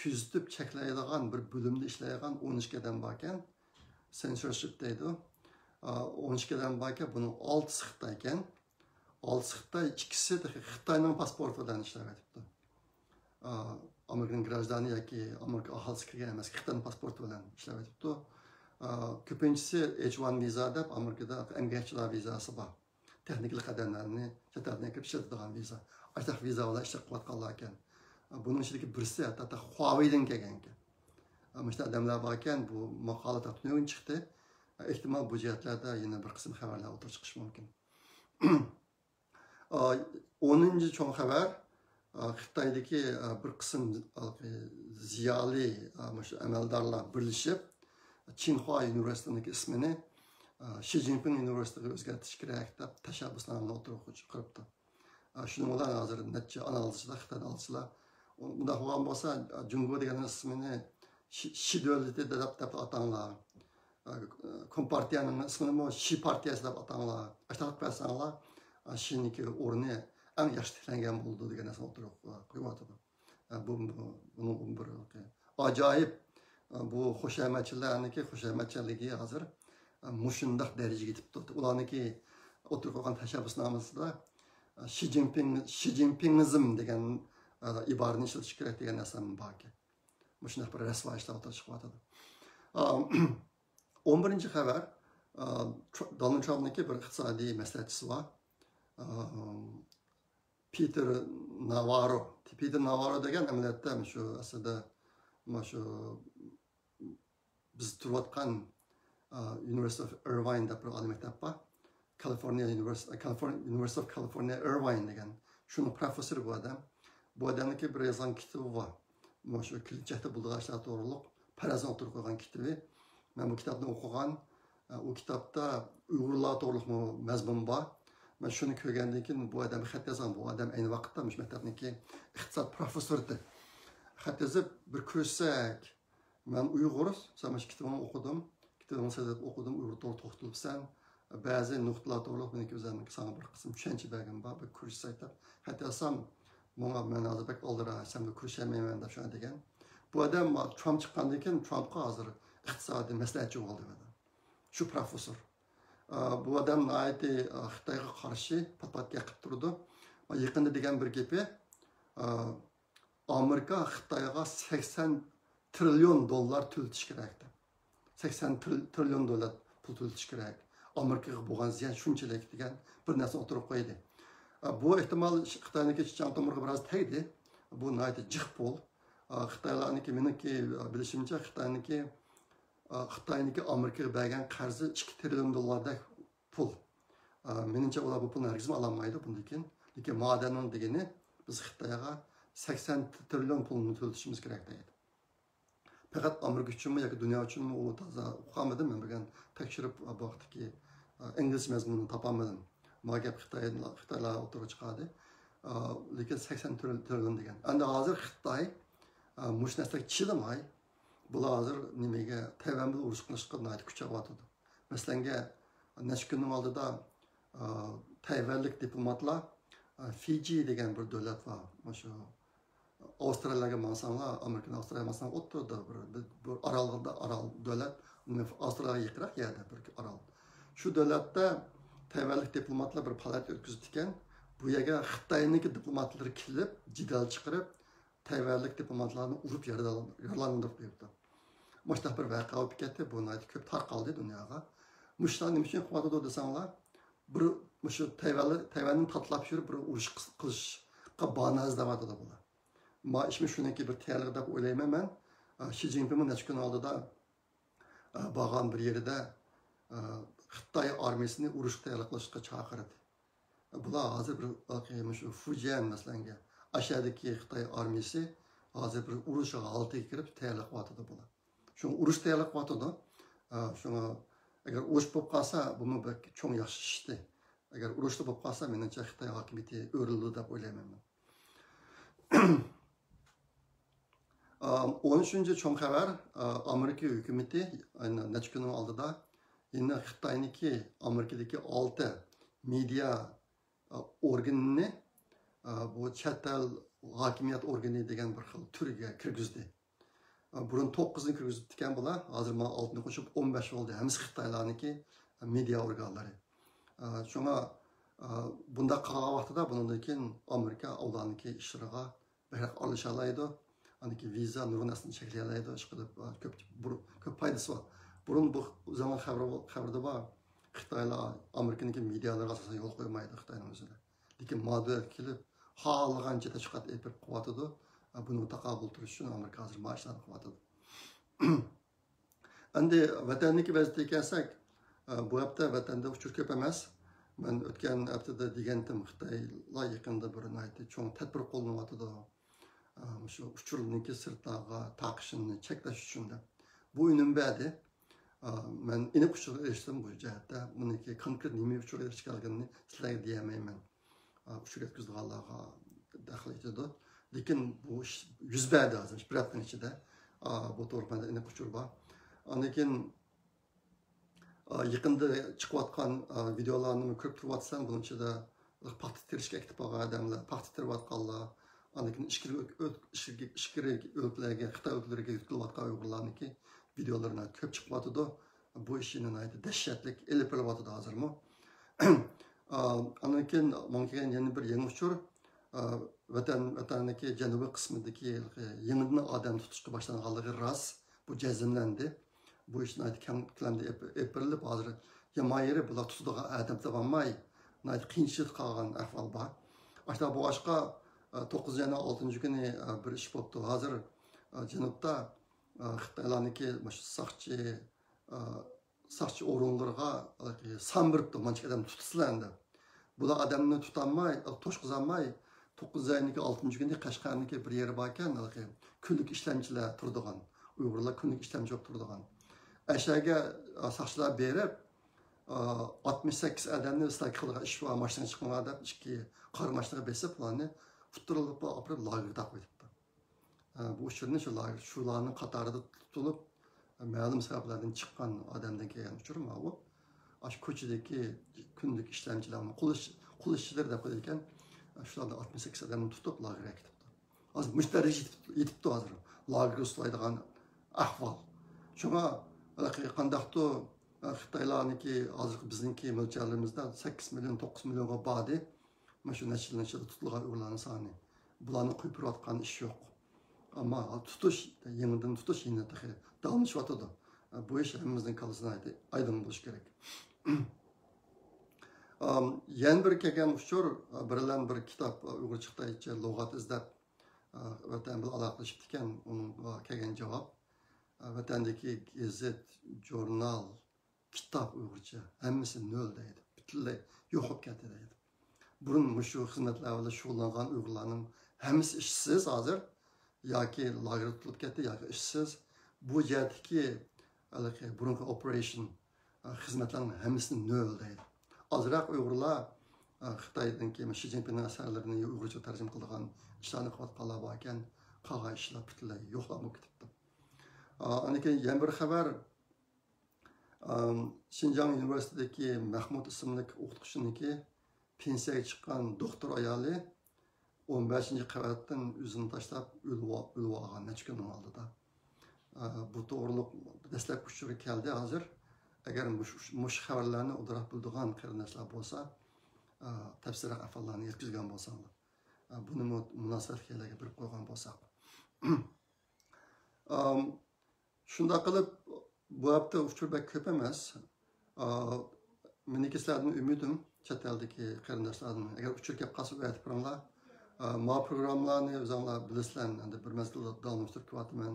كۆزىتىپ چەكلەيدىغان بىر بۆلۈمدە ئىشلەيدىغان ئون ئىككى ئادەم باركەن. سېنسورشىپ دەيدۇ. ئا، ئون ئىككى ئادەم باركەن، بۇنىڭ ئالتىسى خىتاي ئىكەن. ئالتىسى خىتاي، ئىككىسى تېخى خىتاينىڭ پاسپورتى بىلەن ئىشلەۋېتىپتۇ. ئا، ئامېرىكىنىڭ گراژدانى ياكى ئامېرىكا ئاھالىسى كىرگەن ئەمەس، خىتاينىڭ پاسپورتى بىلەن ئىشلەۋېتىپتۇ. ئا، كۆپىنچىسى ئېچ ۋان ۋىزا دەپ، ئامېرىكىدا ئەمگەكچىلەر ۋىزاسى بار. تېخنىكىلىق ئادەملەرنى چەت ئەلدىن ئەكىرىپ ئىشلىتىدىغان ۋىزا. ئاشۇنداق ۋىزا بىلەن ئىشلەپ قىلىۋاتقانلار ئىكەن. بۇنىڭ ئىچىدىكى بىرسى ھەتتا، ھەتتا خۇاۋېيدىن كەلگەنكەن. مۇشۇنداق ئادەملەر باركەن، بۇ ماقالە تۈنۈگۈن چىقتى. ئېھتىمال بۇ جەھەتلەردە يەنە بىر قىسىم خەۋەرلەر ئوتتۇرىغا چىقىشى مۇمكىن. ئونىنچى چوڭ خەۋەر، خىتايدىكى بىر قىسىم زىيالىي، مۇشۇ ئەمەلدارلار بىرلىشىپ، چىنخۇا ئۇنىۋېرسىتېتىنىڭ ئىسمىنى شى جىنپىڭ ئۇنىۋېرسىتېتىغا ئۆزگەرتىش كېرەك دەپ تەشەببۇسنامىنى ئوتتۇرىغا قويۇپتۇ. شۇنىڭ بىلەن ھازىر نەچچە ئانالىزچىلار، خىتاي ئانالىزچىلار، مۇنداق بولغان بولسا، جۇڭگو دېگەننىڭ ئىسمىنى شى، شى دۆلىتى دەپ، دەپ ئاتاڭلار. كومپارتىيەنىڭ ئىسمىنىمۇ شى پارتىيەسى دەپ ئاتاڭلار. ئاشۇنداق قىلساڭلار، شىنىڭكى ئورنى ئەڭ ياخشى تىكلەنگەن بولىدۇ دېگەن نەرسىنى ئوتتۇرىغا قويۇۋاتىدۇ. بۇ، بۇ، بۇنىڭ بىر ئاجايىپ، بۇ خۇشامەتچىلەرنىڭكى خۇشامەتچىلىكى ھازىر مۇشۇنداق دەرىجىگە يېتىپتۇ. ئۇلارنىڭكى ئوتتۇرىغا قويغان تەشەببۇسنامىسىدا شى جىنپىڭ، شى جىنپىڭىزم دېگەن ئىبارىنى ئىشلىتىش كېرەك دېگەن نەرسە باركەن. مۇشۇنداق بىر رەسۋاي ئىشلار ئوتتۇرىغا چىقىۋاتىدۇ. ئون بىرىنچى خەۋەر، تر-، دونالد ترامپنىڭكى بىر ئىقتىسادىي مەسلىھەتچىسى بار. پېتېر ناۋاررو. پېتېر ناۋاررو دېگەن ئەمەلىيەتتە شۇ ئەسلىدە، مانا شۇ بىز تۇرۇۋاتقان، ئا، University of Irvine دەپ بىر ئالىي مەكتەپ بار. كالىفورنىيە ئۇنىۋېرس-، كالىفور-، University of California Irvine دېگەن. شۇنىڭ پروفېسسورى بۇ ئادەم. بۇ ئادەمنىڭكى بىر يازغان كىتابى بار. مۇشۇ كېلىچەكتە بولىدىغان ئىشلار توغرۇلۇق پەرەزنى ئوتتۇرىغا قويغان كىتابى. مەن بۇ كىتابنى ئوقۇغان. ئۇ كىتابتا ئۇيغۇرلار توغرۇلۇقمۇ مەزمۇن بار. مەن شۇنى كۆرگەندىن كېيىن بۇ ئادەمگە خەت يازغان. بۇ ئادەم ئەينى ۋاقىتتا مۇشۇ مەكتەپنىڭكى ئىقتىساد پروفېسسورى. خەت يېزىپ، بىر كۆرۈشسەك، مەن ئۇيغۇر، سەن مۇشۇ كىتابىڭنى ئوقۇدۇم، كىتابىڭنى سېتىپ ئوقۇدۇم، ئۇيغۇر توغرا توختىلىپسەن. بەزى نۇقتىلار توغرۇلۇق مېنىڭكى ئۆزۈمنىڭ ساڭا بىر قىسىم چۈشەنچە بەرگىم بار، بىر كۆرۈشسەك دەپ خەت يازسام، ماڭا مەن ھازىر بەك ئالدىراش، سەن بىلەن كۆرۈشەلمەيمەن دەپ شۇنداق دېگەن. بۇ ئادەم ترامپ چىققاندىن كېيىن ترامپقا ھازىر ئىقتىسادىي مەسلىھەتچى بولدى بۇ ئادەم. شۇ پروفېسسور. ئا، بۇ ئادەم ناھايىتى، ئا، خىتايغا قارشى پات-پات گەپ قىلىپ تۇرىدۇ. يېقىندا دېگەن بىر گېپى، ئا، ئامېرىكا خىتايغا سەكسەن تىرىليون دوللار تۆلىتىش كېرەك دەپ. سەكسەن تىرىليون دوللار پۇل تۆلىتىش كېرەك. ئامېرىكىغا بولغان زىيان شۇنچىلىك دېگەن بىر نەرسىنى ئوتتۇرىغا قويدى. ئا، بۇ ئېھتىمال خىتاينىڭكى شىنجاڭ تومۇرىغا بىراز تەگدى. بۇ ناھايىتى جىق پۇل. ئا، خىتايلارنىڭكى، مېنىڭكى، ئا، بىلىشىمچە خىتاينىڭكى، ئا، خىتاينىڭكى ئامېرىكىغا بەرگەن قەرزى ئىككى تىرىليون دوللاردەك پۇل. ئا، مېنىڭچە ئۇلار بۇ پۇلنى ھەرگىزمۇ ئالالمايدۇ بۇندىن كېيىن. لېكىن مادەمنىڭ دېگىنى، بىز خىتايغا سەكسەن تىرىليون پۇلنى تۆلىتىشىمىز كېرەك دەيدۇ. پەقەت ئامېرىكا ئۈچۈنمۇ ياكى دۇنيا ئۈچۈنمۇ، ئۇ تازا ئۇقالمىدىم. مەن بىر تەكشۈرۈپ، بۇ ۋاقىتتىكى، ئا، ئىنگلىزچە مەزمۇننى تاپالمىدىم. ما گەپ خىتاي، خىتايلار ئوتتۇرىغا چىقاردى. ئا، لېكىن سەكسەن تىرىليون دېگەن. ئەمدى ھازىر خىتاي، ئا، مۇشۇ نەرسىلەرگە چىدىماي، بۇلار ھازىر نېمىگە، تەيۋەن بىلەن ئۇرۇش قىلىشقا ناھايىتى كۈچەپ ئاتىدۇ. مەسىلەنگە، نەچچە كۈننىڭ ئالدىدا، ئا، تەيۋەنلىك دىپلوماتلار، ئا، فىجى دېگەن بىر دۆلەت بار. مۇشۇ ئاۋسترالىيەگە ماڭساڭلار، ئامېرىكىدىن ئاۋسترالىيەگە ماڭساڭلار، ئوتتۇرىدا بىر، بىر، بىر ئارالدا، ئارال دۆلەت، ئاۋسترالىيەگە يېقىنراق يەردە بىر ئارال. شۇ دۆلەتتە تەيۋەنلىك دىپلوماتلار بىر پائالىيەت ئۆتكۈزۈپتىكەن. بۇ يەرگە خىتاينىڭكى دىپلوماتلىرى كېلىپ، جېدەل چىقىرىپ، تەيۋەنلىك دىپلوماتلارنى ئۇرۇپ يارىلا-، يارىلاندۇرۇپ قويۇپتۇ. مۇشۇنداق بىر ۋەقە بولۇپ كەتتى، بۇ ناھايىتى كۆپ تارقالدى دۇنياغا. مۇشۇلار نېمە ئۈچۈن قىلىۋاتىدۇ دېسەڭلار، بىر، مۇشۇ تەيۋەنلى-، تەيۋەننى تاتىلاپ يۈرۈپ بىر ئۇرۇش قىس-، قىلىشقا باھانە ئىزدەۋاتىدۇ بۇلار. ما ئىشمۇ شۇنىڭكى بىر تەييارلىقى دەپ ئويلايمەن مەن. ئا، شى جىنپىڭمۇ نەچچە كۈن ئالدىدا، ئا، بارغان بىر يېرىدە، ئا، خىتاي ئارمىيىسىنى ئۇرۇشقا تەييارلىق قىلىشقا چاقىردى. بۇلار ھازىر بىر، مۇشۇ فۇجيەن مەسىلەنگە، ئاشەدىكى خىتاي ئارمىيىسى ھازىر بىر ئۇرۇش ھالىتىگە كىرىپ تەييارلىق قىلىۋاتىدۇ بۇلار. شۇڭا ئۇرۇش تەييارلىق قىلىۋاتىدۇ. ئا، شۇڭا ئەگەر ئۇرۇش بولۇپ قالسا، بۇمۇ بەك چوڭ ياخشى ئىشتى. ئەگەر ئۇرۇشلا بولۇپ قالسا، مېنىڭچە خىتاي ھاكىمىيىتى ئۆرۈلىدۇ دەپ ئويلايمەن مەن. ئا، ئون ئۈچىنچى چوڭ خەۋەر، ئا، ئامېرىكا ھۆكۈمىتى، ئەنە، نەچچە كۈننىڭ ئالدىدا يەنە خىتاينىڭكى ئامېرىكىدىكى ئالتە مېدىا، ئا، ئورگىنىنى، ئا، بۇ چەت ئەل ھاكىمىيەت ئورگىنى دېگەن بىر خىل تۈرگە كىرگۈزدى. ئا، بۇرۇن توققۇزنى كىرگۈزۈپتىكەن بۇلار، ھازىر مانا ئالتىنى قوشۇپ ئون بەش بولدى. ھەممىسى خىتايلارنىڭكى مېدىا ئورگانلىرى. ئا، شۇڭا، ئا، بۇنداق قىلغان ۋاقتىدا بۇنىڭدىن كېيىن ئامېرىكا ئۇلارنىڭكى ئىشلىرىغا بەكرەك ئارىلىشالايدۇ. ئاندىن كېيىن ۋىزا نۇرغۇن نەرسىنى چەكلىيەلەيدۇ. ئىشقىلىپ، كۆپ، بۇر-، كۆپ پايدىسى بار. بۇرۇن بۇ زامان خەۋىرى، خەۋىرىدە بار. خىتايلار ئامېرىكىنىڭكى مېدىيالىرىغا ئاساسەن يول قويمايدۇ خىتاينىڭ ئۆزىدە. لېكىن ما دۆلەتكە كېلىپ، خالىغانچە تەشۋىقات ئېلىپ بېرىپ قىلىۋاتىدۇ. بۇنىڭغا تاقابىل تۇرۇش ئۈچۈن ئامېرىكا ھازىر مۇشۇ ئىشلارنى قىلىۋاتىدۇ. ئەمدى ۋەتەندىكى ۋەزىيەتكە كەلسەك، بۇ ھەپتە ۋەتەندە ئۇچۇر كۆپ ئەمەس. مەن ئۆتكەن ھەپتىدە دېگەنتىم، خىتايلار يېقىندا بىر ناھايىتى چوڭ تەدبىر قوللىنىۋاتىدۇ. مۇشۇ ئۇچۇرنىڭكى سىرتلارغا تارقىشىنى چەكلەش ئۈچۈن دەپ. بۇ ئۈنۈم بەردى. مەن ئېنىق ئۇچۇرغا ئېرىشتىم بۇ جەھەتتە. بۇنىڭكى كونكرېت نېمە ئۇچۇرغا ئېرىشكەنلىكىنى سىلەرگە دېيەلمەيمەن. ئۇچۇر يەتكۈزىدىغانلارغا دەخلى يېتىدۇ. لېكىن بۇ ئىش يۈز بەردى ھازىر، بىر ھەپتىنىڭ ئىچىدە. بۇ توغرىلىق مەندە ئېنىق ئۇچۇر بار. ئاندىن كېيىن، يېقىندا چىقىۋاتقان ۋىدېئولارنىمۇ كۆرۈپ تۇرۇۋاتىسەن، بۇنىڭ ئىچىدە پاختا تېرىشكە ئەكېتىپ بارغان ئادەملەر، پاختا تېرىۋاتقانلار، ئاندىن كېيىن ئىچكىرى ئۆ-، ئۆ-، ئىچكىرى، ئىچكىرى ئۆلكىلەرگە، خىتاي ئۆلكىلىرىگە يۆتكىلىۋاتقان ئۇيغۇرلارنىڭكى ۋىدېئولىرى كۆپ چىقىۋاتىدۇ. بۇ ئىش ناھايىتى دەھشەتلىك ئېلىپ بېرىلىۋاتىدۇ ھازىرمۇ. ئاندىن كېيىن ماڭا كەلگەن يەنە بىر يېڭى ئۇچۇر، ۋەتەن، ۋەتەننىڭكى جەنۇبىي قىسمىدىكى يېڭىدىن ئادەم تۇتۇشقا باشلانغانلىقى راست. بۇ جەزملەندى. بۇ ئىش ناھايىتى كەڭ كۆلەمدە ئېپ-، ئېلىپ بېرىلىپ، ھازىر يامان يېرى بۇلار تۇتىدىغان ئادەم تاپالماي، ناھايىتى قىيىنچىلىقتا قالغان ئەھۋال بار. ئاشۇنداق بولغاچقا، توققۇزىنچى ئاينىڭ ئالتىنچى كۈنى بىر ئىش بوپتۇ. ھازىر جەنۇبتا خىتايلارنىڭكى مۇشۇ ساقچى، ساقچى ئورۇنلىرىغا سان بېرىپتۇ، مانچە ئادەم تۇتسىلەر دەپ. بۇلار ئادەمنى تۇتالماي، توشقۇزالماي، توققۇزىنچى ئاينىڭكى ئالتىنچى كۈنى قەشقەرنىڭكى بىر يېرى باركەن، ھېلىقى كۈنلۈك ئىشلەمچىلەر تۇرىدىغان، ئۇيغۇرلار كۈنلۈك ئىشلەمچى بولۇپ تۇرىدىغان. ئەشەگە ساقچىلار بېرىپ، ئاتمىش سەككىز ئادەمنى سىلەر قىلىدىغان ئىش بار، ماشىنىغا چىقىڭلار دەپ، ئىككى قارا ماشىنىغا بېسىپ، ئۇلارنى ئۇتتۇرۇپ ئاپىرىپ لاگېرغا تاقىۋېتىپتۇ. بۇ ئۇچۇرنى شۇ لاگېر، شۇلارنىڭ قاتارىدا تۇتۇلۇپ، مەلۇم سەۋەبلەردىن چىققان ئادەمدىن كەلگەن ئۇچۇر ماۋۇ. ئاشۇ كوچىدىكى كۈندىلىك ئىشلەمچىلەر، قۇل ئىش-، قۇل ئىشچىلىرى دەپ قويىدىكەن. شۇلاردا ئاتمىش سەككىز ئادەمنى تۇتۇپ لاگېرغا ئەكېتىپتۇ. ھازىر مۇشۇ دەرىجىگە يېتىپ-، يېتىپتۇ ھازىر. لاگېرغا سولايدىغان ئەھۋال. شۇڭا، ھېلىقى قانداقتۇ، خىتايلارنىڭكى ھازىرقى بىزنىڭكى مۆلچەرلىرىمىزدە سەككىز مىليون، توققۇز مىليونغا باردى. مانا شۇ نەچچە يىلنىڭ ئىچىدە تۇتۇلغان ئۇيغۇرلارنىڭ سانى. بۇلارنى قويۇپ بېرىۋاتقان ئىش يوق. ئەمما تۇتۇش، يېڭىدىن تۇتۇش يەنە تېخى داۋاملىشىۋاتىدۇ. بۇ ئىش ھەممىمىزنىڭ كاللىسىدا ئايدىڭ بولۇشى كېرەك. ئام، يەنە بىر كەلگەن ئۇچۇر، بىرلەن بىر كىتاب، ئۇيغۇرچە خىتايچە لۇغەت ئىزدەپ، ۋەتەن بىلەن ئالاقىلىشىپتىكەن، ئۇنىڭغا كەلگەن جاۋاب، ۋەتەندىكى گېزىت، ژۇرنال، كىتاب ئۇيغۇرچە، ھەممىسى نۆل دەيدۇ. پۈتۈنلەي يوق بولۇپ كەتتى دەيدۇ. بۇرۇن مۇشۇ خىزمەتلەر بىلەن شۇغۇللانغان ئۇيغۇرلارنىڭ ھەممىسى ئىشسىز ھازىر. ياكى لاگېرغا تۇتۇلۇپ كەتتى، ياكى ئىشسىز. بۇ جەھەتتىكى ھېلىقى بۇرۇنقى ئوپېراتسىيە، ئە، خىزمەتلەرنىڭ ھەممىسىنى نۆل دەيدۇ. ئازراق ئۇيغۇرلار، ئە، خىتايدىن كېيىن شى جىنپىڭنىڭ ئەسەرلىرىنى ئۇيغۇرچە تەرجىمە قىلىدىغان ئىشلارنى قىلىۋاتقانلار باركەن، قالغان ئىشلار پۈتۈنلەي يوقلاپ بولۇپ كېتىپتۇ. ئا، ئاندىن كېيىن يەنە بىر خەۋەر، ئام، شىنجاڭ يۇنىۋېرسىتېتىدىكى مەخمۇت ئىسىملىك ئوقۇتقۇچىنىڭكى پېنسىيەگە چىققان دوختۇر ئايالى ئون بەشىنچى قەۋەتتىن ئۆزىنى تاشلاپ ئۆلۈۋ-، ئۆلۈۋالغان نەچچە كۈننىڭ ئالدىدا. ئا، بۇ توغرۇلۇق دەسلەپكى ئۇچۇرى كەلدى ھازىر. ئەگەر مۇش-، مۇشۇ خەۋەرلەرنى ئوبدانراق بىلىدىغان قېرىنداشلار بولسا، ئا، تەپسىلىيرەك ئەھۋاللارنى يەتكۈزگەن بولساڭلار. ئا، بۇنىمۇ مۇناسىۋەتلىك يەرلەرگە بېرىپ قويغان بولساق. ئام، شۇنداق قىلىپ، بۇ ھەپتە ئۇچۇر بەك كۆپ ئەمەس. ئا، مېنىڭكى سىلەردىن ئۈمىدىم، چەت ئەلدىكى قېرىنداشلاردىن، ئەگەر ئۇچۇر كەپ قالسا، ئەۋەتىپ بېرىڭلار. ئا، ماۋۇ پروگراممىلارنى ئۆزۈڭلار بىلىسىلەر، ئەمدى بىر مەزگىل داۋاملاشتۇرۇپ كېلىۋاتىمەن.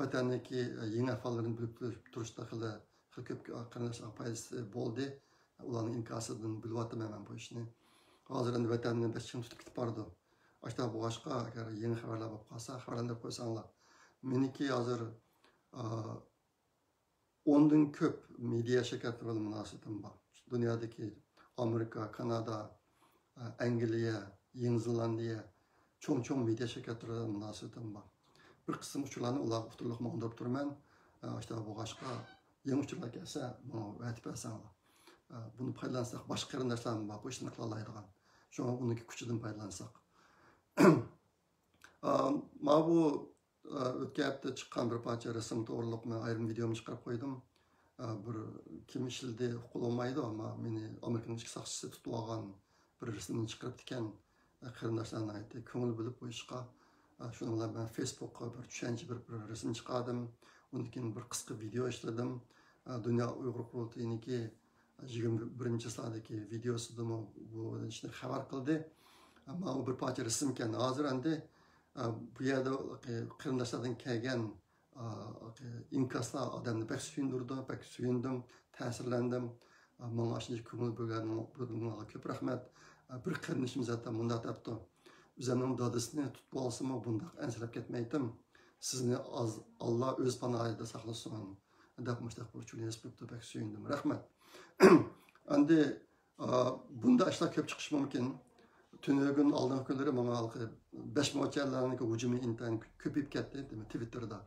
ۋەتەندىكى، ئا، يېڭى ئەھۋاللىرىنى بىلىپ تۇرۇشتا خېلى، خېلى كۆپ قېرىنداشلارغا پايدىسى بولدى. ئۇلارنىڭ ئىنكاسىدىن بىلىۋاتىمەن مەن بۇ ئىشنى. ھازىر ئەمدى ۋەتەننى بەش چىڭ تۇتۇپ كېتىپ بارىدۇ. ئاشۇنداق بولغاچقا، ئەگەر يېڭى خەۋەرلەر بولۇپ قالسا، خەۋەرلەندۈرۈپ قويساڭلار. مېنىڭكى ھازىر، ئا، ئوندىن كۆپ مېدىيا شىركەتلىرى بىلەن مۇناسىۋىتىم بار. دۇنيادىكى ئامېرىكا، كانادا، ئەنگلىيە، يېڭى زېلاندىيە، چوڭ-چوڭ مېدىيا شىركەتلىرى بىلەن مۇناسىۋىتىم بار. بىر قىسىم ئۇچۇرلارنى ئۇلارغا ئۇتتۇرۇلۇق ماڭدۇرۇپ تۇرىمەن. ئاشۇنداق بولغاچقا، يېڭى ئۇچۇرلار كەلسە، ماڭا ئەۋەتىپ بەرسەڭلار. بۇنى پايدىلانساق، باشقا قېرىنداشلارمۇ بار، بۇ ئىشنى قىلالايدىغان. شۇڭا ئۇنىڭكى كۈچىدىن پايدىلانساق. ماۋۇ ئۆتكەن ھەپتە چىققان بىر پارچە رەسىم توغرۇلۇق مەن ئايرىم ۋىدېيومنى چىقىرىپ قويدۇم. بىر كىم ئىشلىدى، ئۇققىلى بولمايدۇ، ئەمما مېنى ئامېرىكىنىڭ ئىچكى ساقچىسى تۇتۇۋالغان بىر رەسىمنى چىقىرىپتىكەن. قېرىنداشلار ناھايىتى كۆڭۈل بۆلۈپ بۇ ئىشقا. شۇنىڭ بىلەن مەن فېيسبۇكقا بىر چۈشەنچە بېرىپ بىر رەسىم چىقاردىم. ئۇندىن كېيىن بىر قىسقا ۋىدېيو ئىشلىدىم. دۇنيا ئۇيغۇر قۇرۇلتىيىنىڭكى يىگىرمە بىرىنچى چىسلادىكى ۋىدېيوسىدىمۇ بۇ ئىشنى خەۋەر قىلدى. ماۋۇ بىر پارچە رەسىمكەن. ھازىر ئەمدى ئە، بۇ يەردە قېرىنداشلاردىن كەلگەن، ئە، ئىنكاسلار ئادەمنى بەك سۆيۈندۈرىدۇ، بەك سۆيۈندۈم، تەسىرلەندىم. ئە، ماڭا ئاشۇنداق كۆڭۈل بۆلگەن، بۆلگەنلەرگە كۆپ رەھمەت. ئە، بىر قېرىندىشىمىز ھەتتا مۇنداق دەپتۇ: «ئۆزۈمنىڭ دادىسىنى تۇتۇپ ئالسىمۇ، بۇنداق ئەنسىرەپ كەتمەيتتىم. سىزنى ئاز، ئاللا ئۆز پاناھىدا ساقلىسۇن» دەپ مۇشۇنداق بىر ئۇچۇرنى يېزىپ قويۇپتۇ. بەك سۆيۈندۈم. رەھمەت. ئەمدى، ئا، بۇنداق ئىشلار كۆپ چىقىشى مۇمكىن. تۈنۈگۈن ئالدىنقى كۈنلىرى ماڭا ھېلىقى بەش موچەنلەرنىڭكى ھۇجۇمى ئىنتايىن كۆپىيىپ كەتتى، دېمەك، تىۋىتتېردا.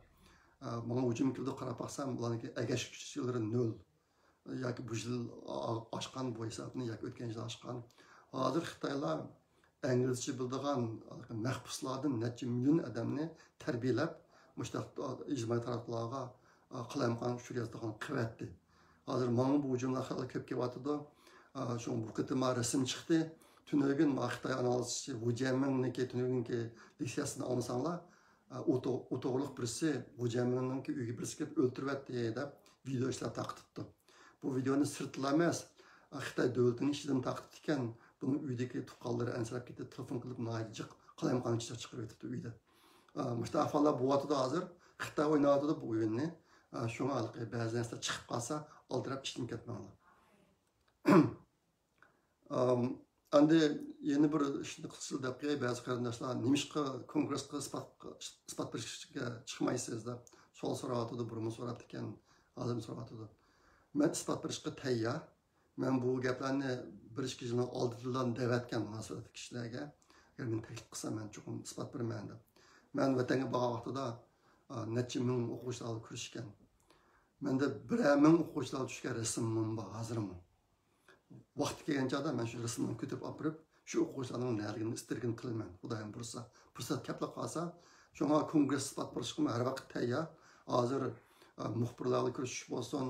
ئا، ماڭا ھۇجۇم كېلىدۇ، قاراپ باقسام، بۇلارنىڭكى ئەگەشكۈچىلىرى نۆل. ياكى بۇ يىل ئا-، ئاشقان بۇ ھېسابنى ياكى ئۆتكەن يىل ئاشقان. ھازىر خىتايلار ئىنگلىزچە بىلىدىغان مەھبۇسلاردىن نەچچە مىليون ئادەمنى تەربىيەلەپ، مۇشۇنداق ئىجتىمائىي تاراتقۇلارغا، ئا، قالايمىقان ئۇچۇر يازىدىغان قىلىۋەتتى. ھازىر ماڭا بۇ ھۇجۇملار خېلى كۆپ كېلىۋاتىدۇ. ئا، شۇڭا بۇ قېتىم رەسىم چىقتى. تۈنۈگۈن ما خىتاي ئانالىزچىسى ۋۇ جيەنمىڭنىڭكى تۈنۈگۈنكى لېكسىيەسىنى ئاڭلىساڭلار، ئا، ئۇ تو-، ئۇ توغرىلىق بىرسى ۋۇ جيەنمىڭنىڭكى ئۆيىگە بىرسى كىرىپ ئۆلتۈرۈۋەتتى دەپ ۋىدېئو ئىشلار تارقىتىپتۇ. بۇ ۋىدېئونى سىرتلا ئەمەس، خىتاي دۆلىتىنىڭ ئىچىدىن تارقىتىپتىكەن. بۇنىڭ ئۆيىدىكى تۇغقانلىرى ئەنسىرەپ كېتىپ، تېلېفون قىلىپ، ناھايىتى جىق قالايمىقانچىلىق چىقىرىۋېتىپتۇ ئۆيدە. ئا، مۇشۇنداق ئەھۋاللار بولۇۋاتىدۇ ھازىر. خىتاي ئويناۋاتىدۇ بۇ ئويۇننى. ئا، شۇڭا ھېلىقى بەزى نەرسىلەر چىقىپ قالسا، ئالدىراپ ئىشتىن كەتمەڭلار. ئام، ئەمدى يەنە بىر ئىشنى قىلسىلا دەپ قوياي، بەزى قېرىنداشلار نېمىشقا كونگرېسقا ئىسپات، ئىسپات بېرىشكە چىقمايسىز دەپ سوئال سوراۋاتىدۇ، بۇرۇنمۇ سوراپتىكەن، ھازىرمۇ سوراۋاتىدۇ. مەن ئىسپات بېرىشقا تەييار. مەن بۇ گەپلەرنى بىر ئىككى يىلنىڭ ئالدىدىلا دەۋەتكەن مۇناسىۋەتلىك كىشىلەرگە، ئەگەر مېنى تەكلىپ قىلسا، مەن چوقۇم ئىسپات بېرىمەن دەپ. مەن ۋەتەنگە بارغان ۋاقتىدا، ئا، نەچچە مىڭ ئوقۇغۇچىلار بىلەن كۆرۈشكەن. مەندە بىرەر مىڭ ئوقۇغۇچىلار چۈشكەن رەسىمىم بار ھازىرمۇ. ۋاقتى كەلگەن چاغدا مەن شۇ رەسىمنى كۆتۈرۈپ ئاپىرىپ، شۇ ئوقۇغۇچىلارنىڭ نەدىكىنى ئىستىرگىنى قىلىمەن. خۇدايىم بۇيرۇسا، پۇرسەت كەپلا قالسا. شۇڭا كونگرېس ئىسپات بېرىشقىمۇ ھەر ۋاقىت تەييار. ھازىر، ئا، مۇخبىرلارغا كۆرۈشۈش بولسۇن،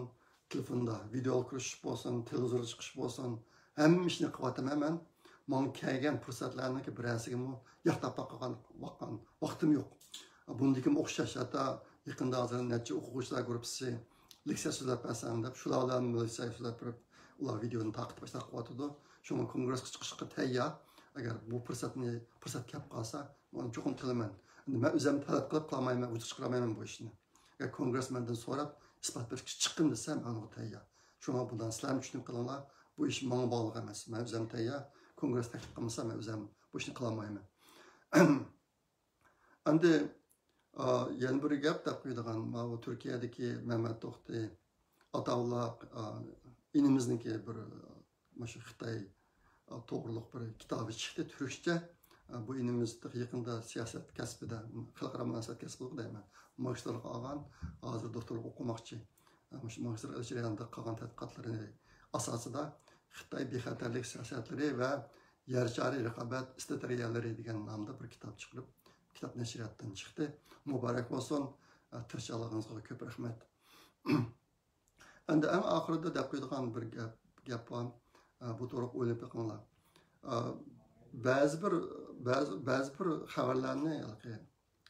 تېلېفوندا ۋىدېئو كۆرۈشۈش بولسۇن، تېلېۋىزوردا چىقىش بولسۇن، ھەممە ئىشنى قىلىۋاتىمەن مەن. ماڭا كەلگەن پۇرسەتلەرنىڭكى بىرەرسىگىمۇ ياق تاپاپ قالغان ۋاقىت-، ۋاقتىم يوق. بۇندىكىمۇ ئوخشاش، ھەتتا يېقىندا ھازىر نەچچە ئوقۇغۇچىلار گۇرۇپپىسى لېكسىيە سۆزلەپ بەرسەڭ دەپ، شۇلار بىلەن لېكسىيە سۆزلەپ بېرىپ، ئۇلار ۋىدېونى تارقىتىپ باشلاپ قويۇۋاتىدۇ. شۇڭا كونگرېسقا چىقىشقا تەييار. ئەگەر بۇ پۇرسەتنى، پۇرسەت كەپ قالسا، مانا چوقۇم قىلىمەن. ئەمدى مەن ئۆزۈم تەلەپ قىلىپ قىلالمايمەن، ۋۇجۇدقا چىقىرالايمەن بۇ ئىشنى. ئەگەر كونگرېس مەندىن سوراپ، ئىسپات بېرىشكە چىققىن دېسە، مەن ئۇنىڭغا تەييار. شۇڭا بۇنى سىلەرمۇ چۈشىنىپ قېلىڭلار، بۇ ئىش ماڭا باغلىق ئەمەس. مەن ئۆزۈم تەييار. كونگرېس تەكلىپ قىلمىسا، مەن ئۆزۈم بۇ ئىشنى قىلالمايمەن. ئەمدى، ئا، يەنە بىر گەپ دەپ قويىدىغان، ماۋۇ تۈركىيەدىكى مەمەت توختى ئاتاۋۇللا، ئا، ئىنىمىزنىڭكى بىر، ئا، مۇشۇ خىتاي، ئا، توغرۇلۇق بىر كىتابى چىقتى تۈركچە. ئا، بۇ ئىنىمىز تېخى يېقىندا سىياسەت كەسپىدە، خەلقئارا مۇناسىۋەت كەسپىدە دەيمەن، ماگىستىرلىق ئالغان، ھازىر دوكتورلۇق ئوقۇماقچى. ئا، مۇشۇ ماگىستىرلىق جەريانىدا قىلغان تەتقىقاتلىرى ئاساسىدا خىتاي بىخەتەرلىك سىياسەتلىرى ۋە يەر شارى رىقابەت ئىستراتېگىيەلىرى دېگەن نامدا بىر كىتاب چىقىرىپ، كىتاب نەشرىياتتىن چىقتى. مۇبارەك بولسۇن. ئە، تىرىشچانلىقىڭىزغا كۆپ رەھمەت. ئەمدى ئەڭ ئاخىرىدا دەپ قويىدىغان بىر گەپ، گەپ بار. ئە، بۇ توغرىلىق ئويلىنىپ بېقىڭلار. ئە، بەزى بىر، بەزى، بەزى بىر خەۋەرلەرنى ھېلىقى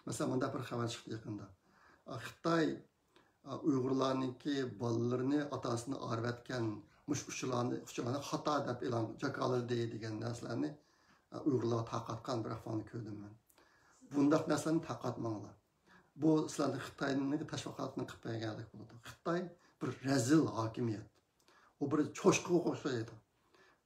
مەسىلەن، مۇنداق بىر خەۋەر چىقتى يېقىندا. ئا، خىتاي، ئا، ئۇيغۇرلارنىڭكى بالىلىرىنى ئاتا-ئانىسىدىن ئايرىۋەتكەن مۇشۇ ئۇچۇرلارنى، ئۇچۇرلارنى خاتا دەپ ئېلان جاكارلىدى دېگەن نەرسىلەرنى، ئا، ئۇيغۇرلارغا تارقاتقان بىر ئەھۋالنى كۆردۈم مەن. بۇنداق نەرسىلەرنى تارقاتماڭلار. بۇ سىلەرنى خىتاينىڭ تەشۋىقاتىنى قىلىپ بەرگەندەك بولىدۇ. خىتاي بىر رەزىل ھاكىمىيەت. ئۇ بىر چوشقىغا ئوخشايدۇ.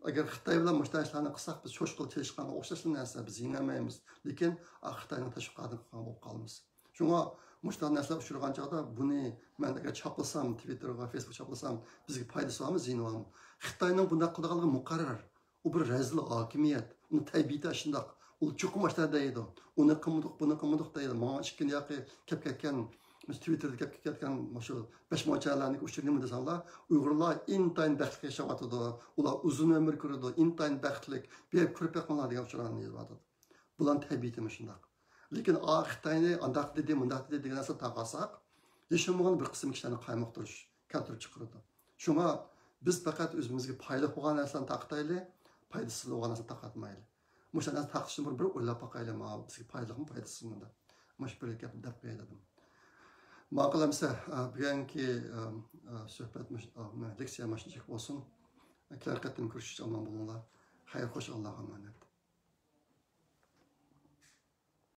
ئەگەر خىتاي بىلەن مۇشۇنداق ئىشلارنى قىلساق، بىز چوشقىغا چېلىشقانغا ئوخشاشلا نەرسە، بىز يېڭەلمەيمىز. لېكىن، ئا، خىتاينىڭ تەشۋىقاتىنى قىلغان بولۇپ قالىمىز. شۇڭا مۇشۇنداق نەرسىلەر ئۇچرىغان چاغدا بۇنى مەن ئەگەر چاپلىسام، تىۋىتتېرغا، فېيسبۇكقا چاپلىسام، بىزگە پايدىسى بارمۇ، زىيىنى بارمۇ؟ خىتاينىڭ بۇنداق قىلىدىغانلىقى مۇقەررەر. ئۇ بىر رەزىل ھاكىمىيەت. ئۇنىڭ تەبىئىتى ئاشۇنداق. ئۇ چوقۇم ئاشۇنداق دەيدۇ. ئۇنى قىلمىدۇق، بۇنى قىلمىدۇق دەيدۇ. ماڭا ئىككى كۈن ياقى كەپ كەتكەن، مۇشۇ تىۋىتتېردا كەپ كەتكەن مۇشۇ بەش موچەنلەرنىڭ ئۇچۇرى نېمە دېسەڭلار، ئۇيغۇرلار ئىنتايىن بەختلىك ياشاۋاتىدۇ. ئۇلار ئۇزۇن ئۆمۈر كۆرىدۇ، ئىنتايىن بەختلىك. بېرىپ كۆرۈپ بېقىڭلار دېگەن ئۇچۇرلارنى يېزىۋاتىدۇ. بۇلارنىڭ تەبىئىتى مۇشۇنداق. لېكىن ئا، خىتاينى ئانداق دېدى، مۇنداق دېدى دېگەن نەرسىنى تارقاتساق، ياشىمىغان بىر قىسىم كىشىلەرنى قايمۇقتۇرۇش كەلتۈرۈپ چىقىرىدۇ. شۇڭا بىز پەقەت ئۆزىمىزگە پايدىلىق بولغان نەرسىلەرنى تارقىتايلى، پايدىسىز بولغان نەرسىلەرنى تارقاتمايلى. مۇشۇ نەرسىنى تارقىتىشتىن بۇرۇن بىر ئويلاپ باقايلى، ماۋۇ بىزگە پايدىلىقمۇ، پايدىسىزمۇ دەپ. مۇشۇ بىر گەپنى دەپ قوياي دېدىم. ماقۇل ئەمىسە، ئە، بۈگۈنكى، ئە، ئە، سۆھبەت مۇش-، ئە، لېكسىيە مۇشۇنچىلىك بولسۇن. كېلەر قېتىم كۆرۈشكىچە ئامان بولۇڭلار. خەير، خوش، ئاللاغا ئامانەت.